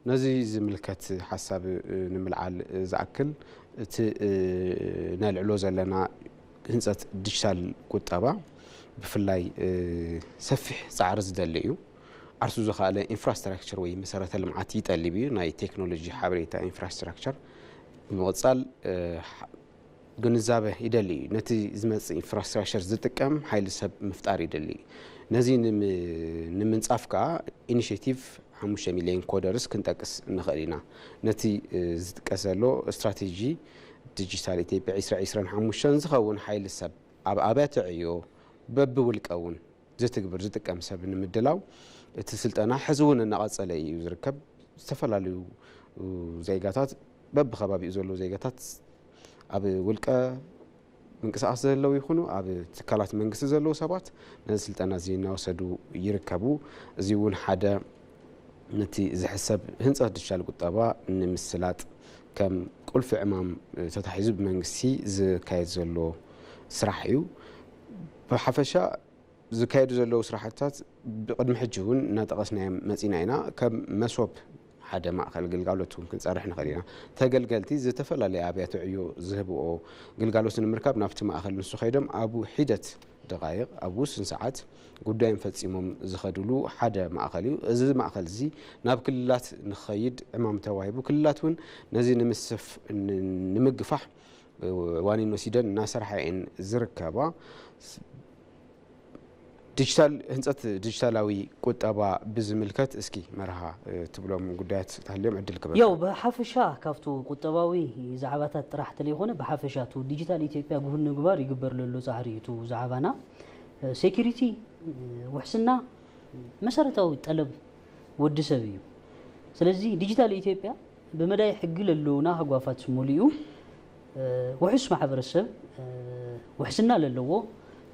ነዚ ዝምልከት ሓሳብ ንምልዓል ዝኣክል እቲ ነልዕሎ ዘለና ህንፀት ዲጂታል ቁጠባ ብፍላይ ሰፊሕ ፃዕሪ ዝደሊ እዩ። ዓርሱ ዝኸኣለ ኢንፍራስትራክቸር ወይ መሰረተ ልምዓት ይጠልብ እዩ። ናይ ቴክኖሎጂ ሓበሬታ ኢንፍራስትራክቸር ብምቕፃል ግንዛበ ይደሊ እዩ። ነቲ ዝመፅእ ኢንፍራስትራክቸር ዝጥቀም ሓይሊ ሰብ ምፍጣር ይደሊ እዩ። ነዚ ንምንፃፍ ከዓ ኢኒሽቲቭ ሓሙሽተ ሚሊዮን ኮደርስ ክንጠቅስ ንኽእል ኢና። ነቲ ዝጥቀስ ዘሎ ስትራቴጂ ዲጂታል ኢትዮጵያ ዕስራ ዕስራን ሓሙሽተን ዝኸውን ሓይሊ ሰብ ኣብ ኣብያተ ዕዮ በብውልቀ እውን ዝትግብር ዝጥቀም ሰብ ንምድላው እቲ ስልጠና ሕዚ እውን እናቐፀለ እዩ ዝርከብ። ዝተፈላለዩ ዜጋታት በብከባቢኡ ዘለዉ ዜጋታት ኣብ ውልቀ ምንቅስቃስ ዘለዉ ይኹኑ ኣብ ትካላት መንግስቲ ዘለዉ ሰባት ነዚ ስልጠና እዚ እናወሰዱ ይርከቡ። እዚ እውን ሓደ ነቲ ዝሕሰብ ህንፀት ድሻል ቁጠባ ንምስላጥ ከም ቁልፊ ዕማም ተታሒዙ ብመንግስቲ ዝካየድ ዘሎ ስራሕ እዩ። ብሓፈሻ ዝካየዱ ዘለዉ ስራሕትታት ብቕድሚ ሕጂ እውን እናጠቐስናዮም መፂና ኢና። ከም መሶብ ሓደ ማእኸል ግልጋሎት እውን ክንፀርሕ ንኽእል ኢና። ተገልገልቲ ዝተፈላለየ ኣብያተ ዕዮ ዝህብኦ ግልጋሎት ንምርካብ ናብቲ ማእኸል ንሱ ከይዶም ኣብ ሒደት ደቓይቕ፣ ኣብ ውሱን ሰዓት ጉዳዮም ፈፂሞም ዝኸድሉ ሓደ ማእኸል እዩ። እዚ ማእኸል እዚ ናብ ክልላት ንኸይድ ዕማም ተዋሂቡ፣ ክልላት እውን ነዚ ንምስፍ ንምግፋሕ ዋኒን ወሲደን እናሰርሓ እየን ዝርከባ። ዲጂታል ህንፀት ዲጂታላዊ ቁጠባ ብዝምልከት እስኪ መርሃ ትብሎም ጉዳያት ተሃልዮም ዕድል ክበካ። ያው ብሓፈሻ ካብቱ ቁጠባዊ ዛዕባታት ጥራሕ ተለይኮነ ብሓፈሻ ቱ ዲጂታል ኢትዮጵያ ግሁን ንምግባር ይግበር ለሎ ፃዕሪ እዩ። ቱ ዛዕባና ሴኪሪቲ ውሕስና መሰረታዊ ጠለብ ወዲ ሰብ እዩ። ስለዚ ዲጂታል ኢትዮጵያ ብመዳይ ሕጊ ለለውና ህጓፋት ሙሉኡ ውሕስ ማሕበረሰብ ውሕስና ለለዎ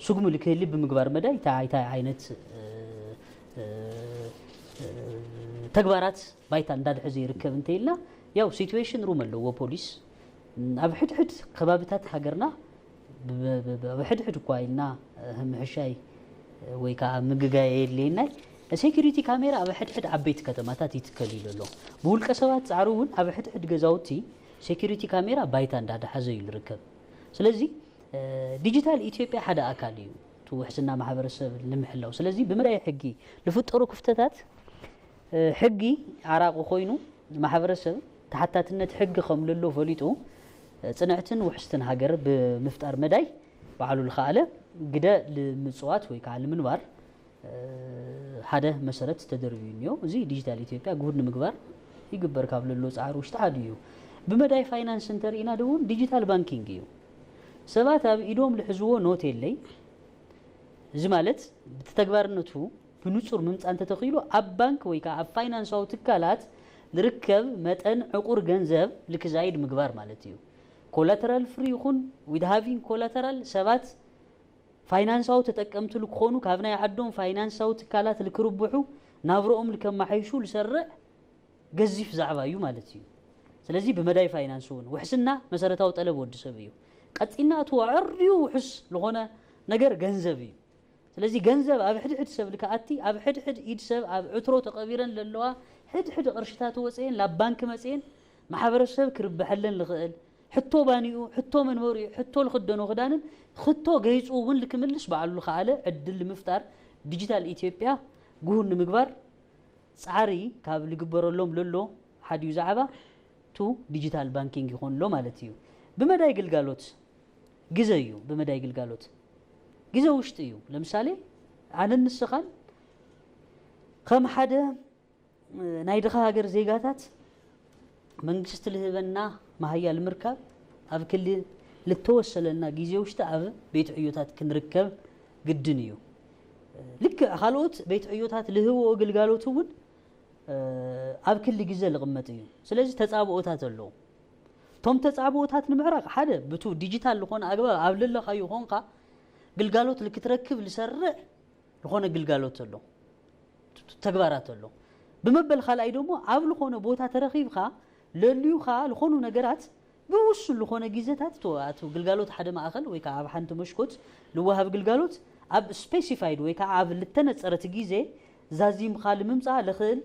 ስጉሚ ልክህሊ ብምግባር መዳይ እንታይ ዓይነት ተግባራት ባይታ እንዳድሐዘ ይርከብ እንተይልና ያው ሲትዌሽን ሩም ኣለዎ ፖሊስ ኣብ ሕድሕድ ከባብታት ሃገርና ኣብ ሕድሕድ እኳ ኢልና ምሕሻይ ወይ ከዓ ምግጋየ የድልየናይ ሴኪሪቲ ካሜራ ኣብ ሕድሕድ ዓበይቲ ከተማታት ይትከል እዩ ዘሎ። ብውልቀ ሰባት ፃዕሪ እውን ኣብ ሕድሕድ ገዛውቲ ሴኪሪቲ ካሜራ ባይታ እንዳዳሓዘ እዩ ዝርከብ። ስለዚ ዲጂታል ኢትዮጵያ ሓደ ኣካል እዩ እቲ ውሕስና ማሕበረሰብ ንምሕላው። ስለዚ ብምርኣይ ሕጊ ዝፍጠሩ ክፍተታት ሕጊ ዓራቂ ኮይኑ ማሕበረሰብ ተሓታትነት ሕጊ ከም ለሎ ፈሊጡ ፅንዕትን ውሕስትን ሃገር ብምፍጣር መዳይ ባዕሉ ዝኸኣለ ግደ ንምፅዋት ወይ ከዓ ንምንባር ሓደ መሰረት ተደርብዩ እኒኦ። እዚ ዲጂታል ኢትዮጵያ ግሁድ ንምግባር ይግበር ካብ ለሎ ፃዕሪ ውሽጢ ሓደ እዩ። ብመዳይ ፋይናንስ እንተርኢና እውን ዲጂታል ባንኪንግ እዩ። ሰባት ኣብ ኢዶም ዝሕዝዎ ኖት የለይ። እዚ ማለት ብቲ ተግባርነቱ ብንጹር ምምጻእ እንተተኽኢሉ ኣብ ባንክ ወይ ከዓ ኣብ ፋይናንሳዊ ትካላት ዝርከብ መጠን ዕቑር ገንዘብ ልክዛይድ ምግባር ማለት እዩ። ኮላተራል ፍሪ ይኹን with having collateral ሰባት ፋይናንሳዊ ተጠቀምቲ ልክኾኑ ካብ ናይ ዓዶም ፋይናንሳዊ ትካላት ልክርብሑ ናብረኦም ልከማሓይሹ ልሰርዕ ገዚፍ ዛዕባ እዩ ማለት እዩ። ስለዚ ብመዳይ ፋይናንስ እውን ውሕስና መሰረታዊ ጠለብ ወዲ ሰብ እዩ። ቀፂልና እቲ ኣዕርዩ ውሕስ ዝኾነ ነገር ገንዘብ እዩ። ስለዚ ገንዘብ ኣብ ሕድሕድ ሰብ ልክኣቲ ኣብ ሕድሕድ ኢድ ሰብ ኣብ ዕትሮ ተቐቢረን ለለዋ ሕድሕድ ቅርሽታት ወፅኤን ላብ ባንክ መፅኤን ማሕበረሰብ ክርብሐለን ልኽእል ሕቶ ባኒኡ ሕቶ መንበሪኡ ሕቶ ልኽደኖ ክዳንን ሕቶ ገይፁ እውን ልክምልስ ባዕሉ ልኽኣለ ዕድል ንምፍጣር ዲጂታል ኢትዮጵያ ግሁን ንምግባር ፃዕሪ ካብ ልግበረሎም ለሎ ሓዲዩ ዛዕባ ቱ ዲጂታል ባንኪንግ ይኾን ኣሎ ማለት እዩ። ብመዳይ ግልጋሎት ግዘ እዩ። ብመዳይ ግልጋሎት ግዘ ውሽጢ እዩ። ለምሳሌ ኣነን ንስኻን ከም ሓደ ናይ ድኻ ሃገር ዜጋታት መንግስቲ ልህበና መሃያ ልምርካብ ኣብ ክሊ ልተወሰለና ግዜ ውሽጢ ኣብ ቤት ዕዮታት ክንርከብ ግድን እዩ። ልክዕ ካልኦት ቤት ዕዮታት ልህብዎ ግልጋሎት እውን ኣብ ክሊ ግዘ ልቕመጥ እዩ። ስለዚ ተፃብኦታት ኣለዉ። እቶም ተፃብኦታት ንምዕራቕ ሓደ ብቱ ዲጂታል ዝኾነ ኣግባብ ኣብ ለለኻዩ ኾንካ ግልጋሎት ልክትረክብ ልሰርዕ ዝኾነ ግልጋሎት ኣሎ ተግባራት ኣሎ። ብመበል ካልኣይ ደሞ ኣብ ልኾነ ቦታ ተረኺብካ ለልዩኻ ልኾኑ ነገራት ብውሱን ልኾነ ግዜታት ተዋእቱ ግልጋሎት ሓደ ማእኸል ወይ ከዓ ኣብ ሓንቲ መሽኮት ልወሃብ ግልጋሎት ኣብ ስፔሲፋይድ ወይ ከዓ ኣብ ልተነፀረት ግዜ ዛዚምካ ልምምፃእ ልኽእል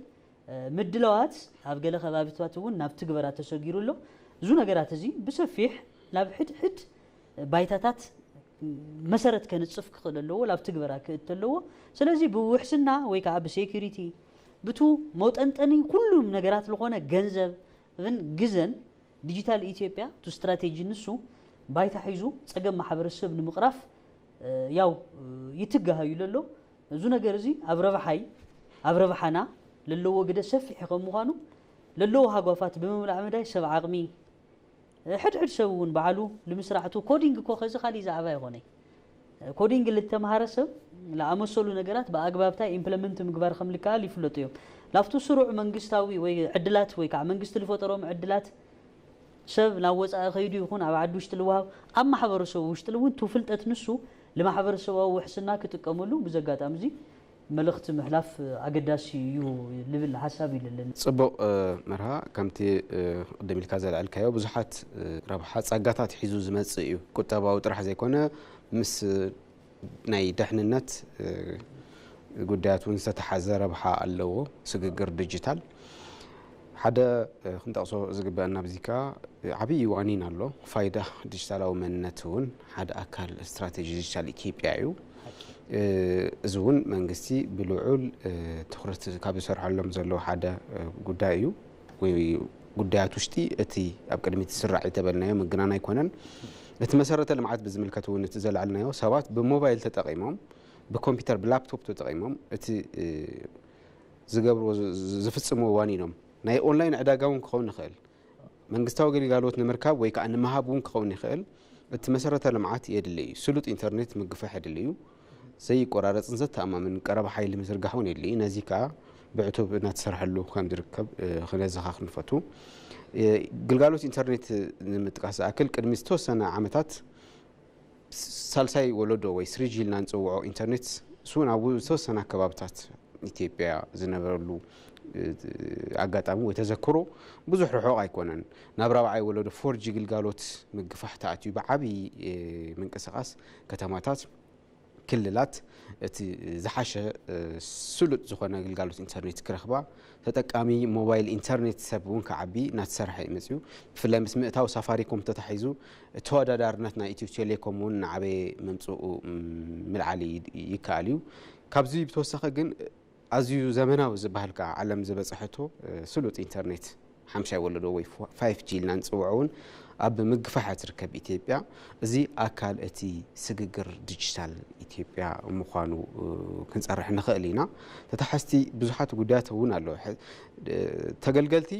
ምድላዋት ኣብ ገለ ከባቢታት እውን ናብ ትግበራ ተሰጊሩ ኣሎ። እዚ ነገራት እዚ ብሰፊሕ ናብ ሕድሕድ ባይታታት መሰረት ከንፅፍ ክኽእል ኣለዎ፣ ናብ ትግበራ ክእት ኣለዎ። ስለዚ ብውሕስና ወይ ከዓ ብሴኩሪቲ ብቱ መውጠንጠኒ ኩሉም ነገራት ዝኾነ ገንዘብን ግዘን ዲጂታል ኢትዮጵያ ቱ ስትራቴጂ ንሱ ባይታ ሒዙ ፀገም ማሕበረሰብ ንምቕራፍ ያው ይትጋሃዩ ለሎ። እዚ ነገር እዚ ኣብ ረብሓይ ኣብ ረብሓና ለለዎ ግደ ሰፊሕ ከም ምዃኑ ለለዎ ሃጓፋት ብምምላእ መዳይ ሰብ ዓቕሚ ሕድሕድ ሰብ እውን ባዕሉ ልምስራዕቱ ኮዲንግ እኮ ከዚ ካሊእ ዛዕባ ይኾነ ኮዲንግ ልተምሃረ ሰብ ለኣመሰሉ ነገራት ብኣግባብታ ኢምፕለመንት ምግባር ከም ልከኣል ይፍለጡ እዮም። ላፍቱ ስሩዕ መንግስታዊ ወይ ዕድላት ወይ ከዓ መንግስቲ ልፈጠሮም ዕድላት ሰብ ናብ ወፃኢ ከይዱ ይኹን ኣብ ዓዲ ውሽጢ ልወሃብ ኣብ ማሕበረሰቡ ውሽጢ እውን ቱ ፍልጠት ንሱ ልማሕበረሰባዊ ውሕስና ክጥቀመሉ ብዚ ኣጋጣሚ እዚ መልእኽቲ ምሕላፍ ኣገዳሲ እዩ ልብል ሓሳብ ይልልን። ፅቡቕ መርሃ ከምቲ ቅድም ኢልካ ዘልዐልካዮ ብዙሓት ረብሓ ጸጋታት ሒዙ ዝመጽእ እዩ። ቁጠባዊ ጥራሕ ዘይኮነ ምስ ናይ ድሕንነት ጉዳያት እውን ዝተተሓዘ ረብሓ ኣለዎ። ስግግር ዲጂታል ሓደ ክንጠቕሶ ዝግበአና ኣብዚ ከኣ ዓብዪ ዋኒን ኣሎ። ፋይዳ ዲጂታላዊ መንነት እውን ሓደ ኣካል ስትራቴጂ ዲጂታል ኢትዮጵያ እዩ። እዚ እውን መንግስቲ ብልዑል ትኩረት ካብ ዝሰርሐሎም ዘለዉ ሓደ ጉዳይ እዩ። ወይ ጉዳያት ውሽጢ እቲ ኣብ ቅድሚት ዝስራዕ የተበልናዮ ምግናን ኣይኮነን። እቲ መሰረተ ልምዓት ብዝምልከት እውን እቲ ዘልዓልናዮ ሰባት ብሞባይል ተጠቒሞም ብኮምፒውተር ብላፕቶፕ ተጠቒሞም እቲ ዝገብርዎ ዝፍፅምዎ ዋኒኖም ናይ ኦንላይን ዕዳጋ እውን ክኸውን ይኽእል። መንግስታዊ ግልጋሎት ንምርካብ ወይ ከዓ ንምሃብ እውን ክኸውን ይኽእል። እቲ መሰረተ ልምዓት የድሊ እዩ። ስሉጥ ኢንተርኔት ምግፋሕ የድሊ እዩ። ዘይቆራረፅን ዘተኣማምን ቀረባ ሓይሊ ምዝርጋሕ እውን የድሊ እዩ። ነዚ ከዓ ብዕቱብ እናተሰርሐሉ ከም ዝርከብ ክነዘኻኽር ንፈቱ። ግልጋሎት ኢንተርኔት ንምጥቃስ ዝኣክል ቅድሚ ዝተወሰነ ዓመታት ሳልሳይ ወለዶ ወይ ስሪጂ ኢልና ንፅውዖ ኢንተርኔት እሱ እውን ኣብ ዝተወሰነ ኣከባብታት ኢትዮጵያ ዝነበረሉ ኣጋጣሚ ወይ ተዘክሮ ብዙሕ ርሑቕ ኣይኮነን። ናብ ራብዓይ ወለዶ ፎርጂ ግልጋሎት ምግፋሕ ተኣትዩ ብዓብዪ ምንቅስቓስ ከተማታት፣ ክልላት እቲ ዝሓሸ ስሉጥ ዝኾነ ግልጋሎት ኢንተርኔት ክረኽባ፣ ተጠቃሚ ሞባይል ኢንተርኔት ሰብ እውን ክዓቢ እናተሰርሐ እዩ መፅዩ። ብፍላይ ምስ ምእታው ሳፋሪኮም ተታሒዙ ተወዳዳርነት ናይ ኢትዮ ቴሌኮም እውን እናዓበየ ምምፅኡ ምልዓል ይከኣል እዩ። ካብዚ ብተወሳኺ ግን ኣዝዩ ዘመናዊ ዝበሃል ከዓ ዓለም ዝበፅሐቶ ስሉጥ ኢንተርኔት ሓምሻይ ወለዶ ወይ ፋይፍ ጂ ኢልና ንፅውዖ እውን ኣብ ምግፋሕ ትርከብ ኢትዮጵያ። እዚ ኣካል እቲ ስግግር ዲጂታል ኢትዮጵያ ምዃኑ ክንፀርሕ ንኽእል ኢና። ተታሓዝቲ ብዙሓት ጉዳያት እውን ኣለዉ። ተገልገልቲ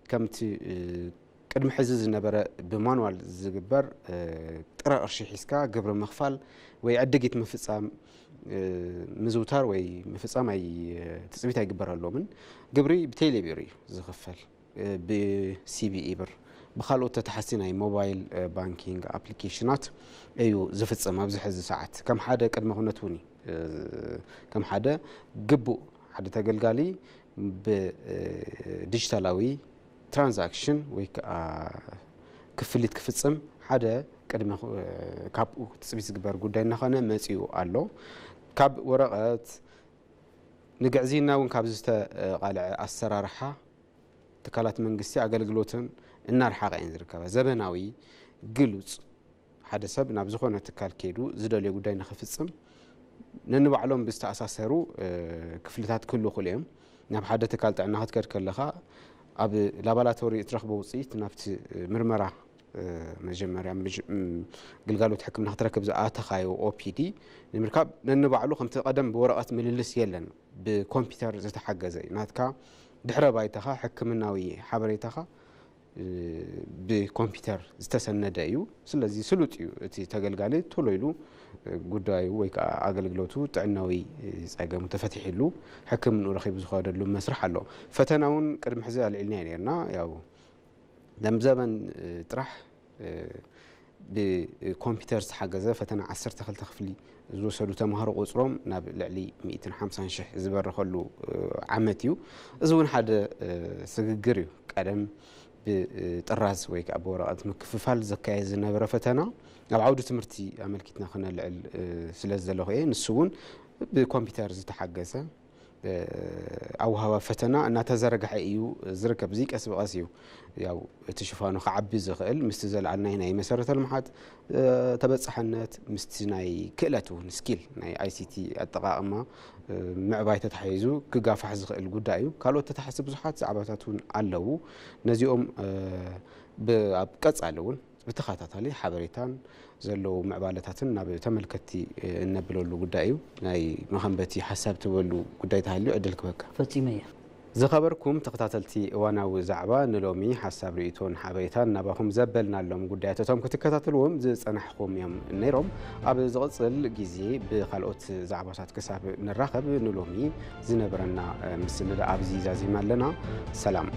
ከምቲ ቅድሚ ሕዚ ዝነበረ ብማንዋል ዝግበር ጥረ ቅርሺ ሒዝካ ግብሪ ምኽፋል ወይ ዕድጊት ምፍፃም ምዝውታር ወይ ምፍፃም ኣይ ትፅቢት ኣይግበረሎምን። ግብሪ ብቴሌ ቢር እዩ ዝኽፈል፣ ብሲቢኢ ብር፣ ብካልኦት ተታሓዝቲ ናይ ሞባይል ባንኪንግ ኣፕሊኬሽናት እዩ ዝፍፅም። ኣብዚ ሕዚ ሰዓት ከም ሓደ ቅድመ ኩነት እውን እዩ፣ ከም ሓደ ግቡእ ሓደ ተገልጋሊ ብዲጂታላዊ ትራንዛክሽን ወይ ከዓ ክፍሊት ክፍፅም ሓደ ቅድመ ካብኡ ትፅቢት ዝግበር ጉዳይ እናኾነ መፂኡ ኣሎ። ካብ ወረቐት ንግዕዝይና እውን ካብ ዝተቓልዐ ኣሰራርሓ ትካላት መንግስቲ ኣገልግሎትን እናርሓቐ እየን ዝርከባ። ዘበናዊ፣ ግሉፅ፣ ሓደ ሰብ ናብ ዝኾነ ትካል ከይዱ ዝደልዮ ጉዳይ ንኽፍፅም ነንባዕሎም ብዝተኣሳሰሩ ክፍልታት ክህሉ ይኽእሉ እዮም። ናብ ሓደ ትካል ጥዕና ክትከድ ከለኻ ኣብ ላባላቶሪ እትረኽቦ ውፅኢት ናብቲ ምርመራ መጀመርያ ግልጋሎት ሕክምና ክትረክብ ዝኣተኻዮ ኦፒዲ ንምርካብ ነንባዕሉ ከምቲ ቀደም ብወረቐት ምልልስ የለን። ብኮምፒውተር ዝተሓገዘ እዩ። ናትካ ድሕረ ባይታኻ ሕክምናዊ ሓበሬታኻ ብኮምፒውተር ዝተሰነደ እዩ። ስለዚ ስሉጥ እዩ። እቲ ተገልጋሊ ቶሎ ኢሉ ጉዳዩ ወይ ከዓ ኣገልግሎቱ ጥዕናዊ ፀገሙ ተፈቲሕሉ ሕክምንኡ ረኺቡ ዝኸደሉ መስርሕ ኣሎ። ፈተና እውን ቅድሚ ሕዚ ኣልዒልና ኢና ነርና። ያው ደም ዘበን ጥራሕ ብኮምፒውተር ዝተሓገዘ ፈተና ዓሰርተ ክልተ ክፍሊ ዝወሰዱ ተምሃሮ ቁፅሮም ናብ ልዕሊ ሚእትን ሓምሳን ሽሕ ዝበረኸሉ ዓመት እዩ። እዚ እውን ሓደ ስግግር እዩ። ቀደም ብጥራዝ ወይ ከዓ ብወረቐት ምክፍፋል ዘካየድ ዝነበረ ፈተና ኣብ ዓውዲ ትምህርቲ ኣመልኪትና ክነልዕል ስለ ዝደለኹ እየ። ንሱ እውን ብኮምፒውተር ዝተሓገዘ ኣወሃባ ፈተና እናተዘርግሐ እዩ ዝርከብ። እዚ ቀስ ብቐስ እዩ ያው እቲ ሽፋኑ ክዓቢ ዝኽእል ምስቲ ዘልዓልናይ ናይ መሰረተ ልምዓት ተበፃሕነት ምስቲ ናይ ክእለት እውን ስኪል ናይ ኣይሲቲ ኣጠቓቕማ ምዕባይ ተታሒዙ ክጋፋሕ ዝኽእል ጉዳይ እዩ። ካልኦት ተታሓዝቲ ብዙሓት ዛዕባታት እውን ኣለዉ። ነዚኦም ኣብ ቀፃሊ እውን ብተኸታታሊ ሓበሬታን ዘለዉ ምዕባለታትን ናብ ተመልከትቲ እነብለሉ ጉዳይ እዩ። ናይ መኸንበቲ ሓሳብ ትበሉ ጉዳይ ተሃልዩ ዕድል ክበካ። ፈፂመ እየ። ዝኸበርኩም ተኸታተልቲ እዋናዊ ዛዕባ ንሎሚ ሓሳብ ርእይቶን ሓበሬታን ናባኹም ዘበልናሎም ጉዳያት እቶም ክትከታተልዎም ዝጸናሕኹም እዮም ነይሮም። ኣብ ዝቕጽል ግዜ ብኻልኦት ዛዕባታት ክሳብ ንራኸብ ንሎሚ ዝነበረና ምስንዳ ኣብዚ ዛዚምና ኣለና። ሰላም።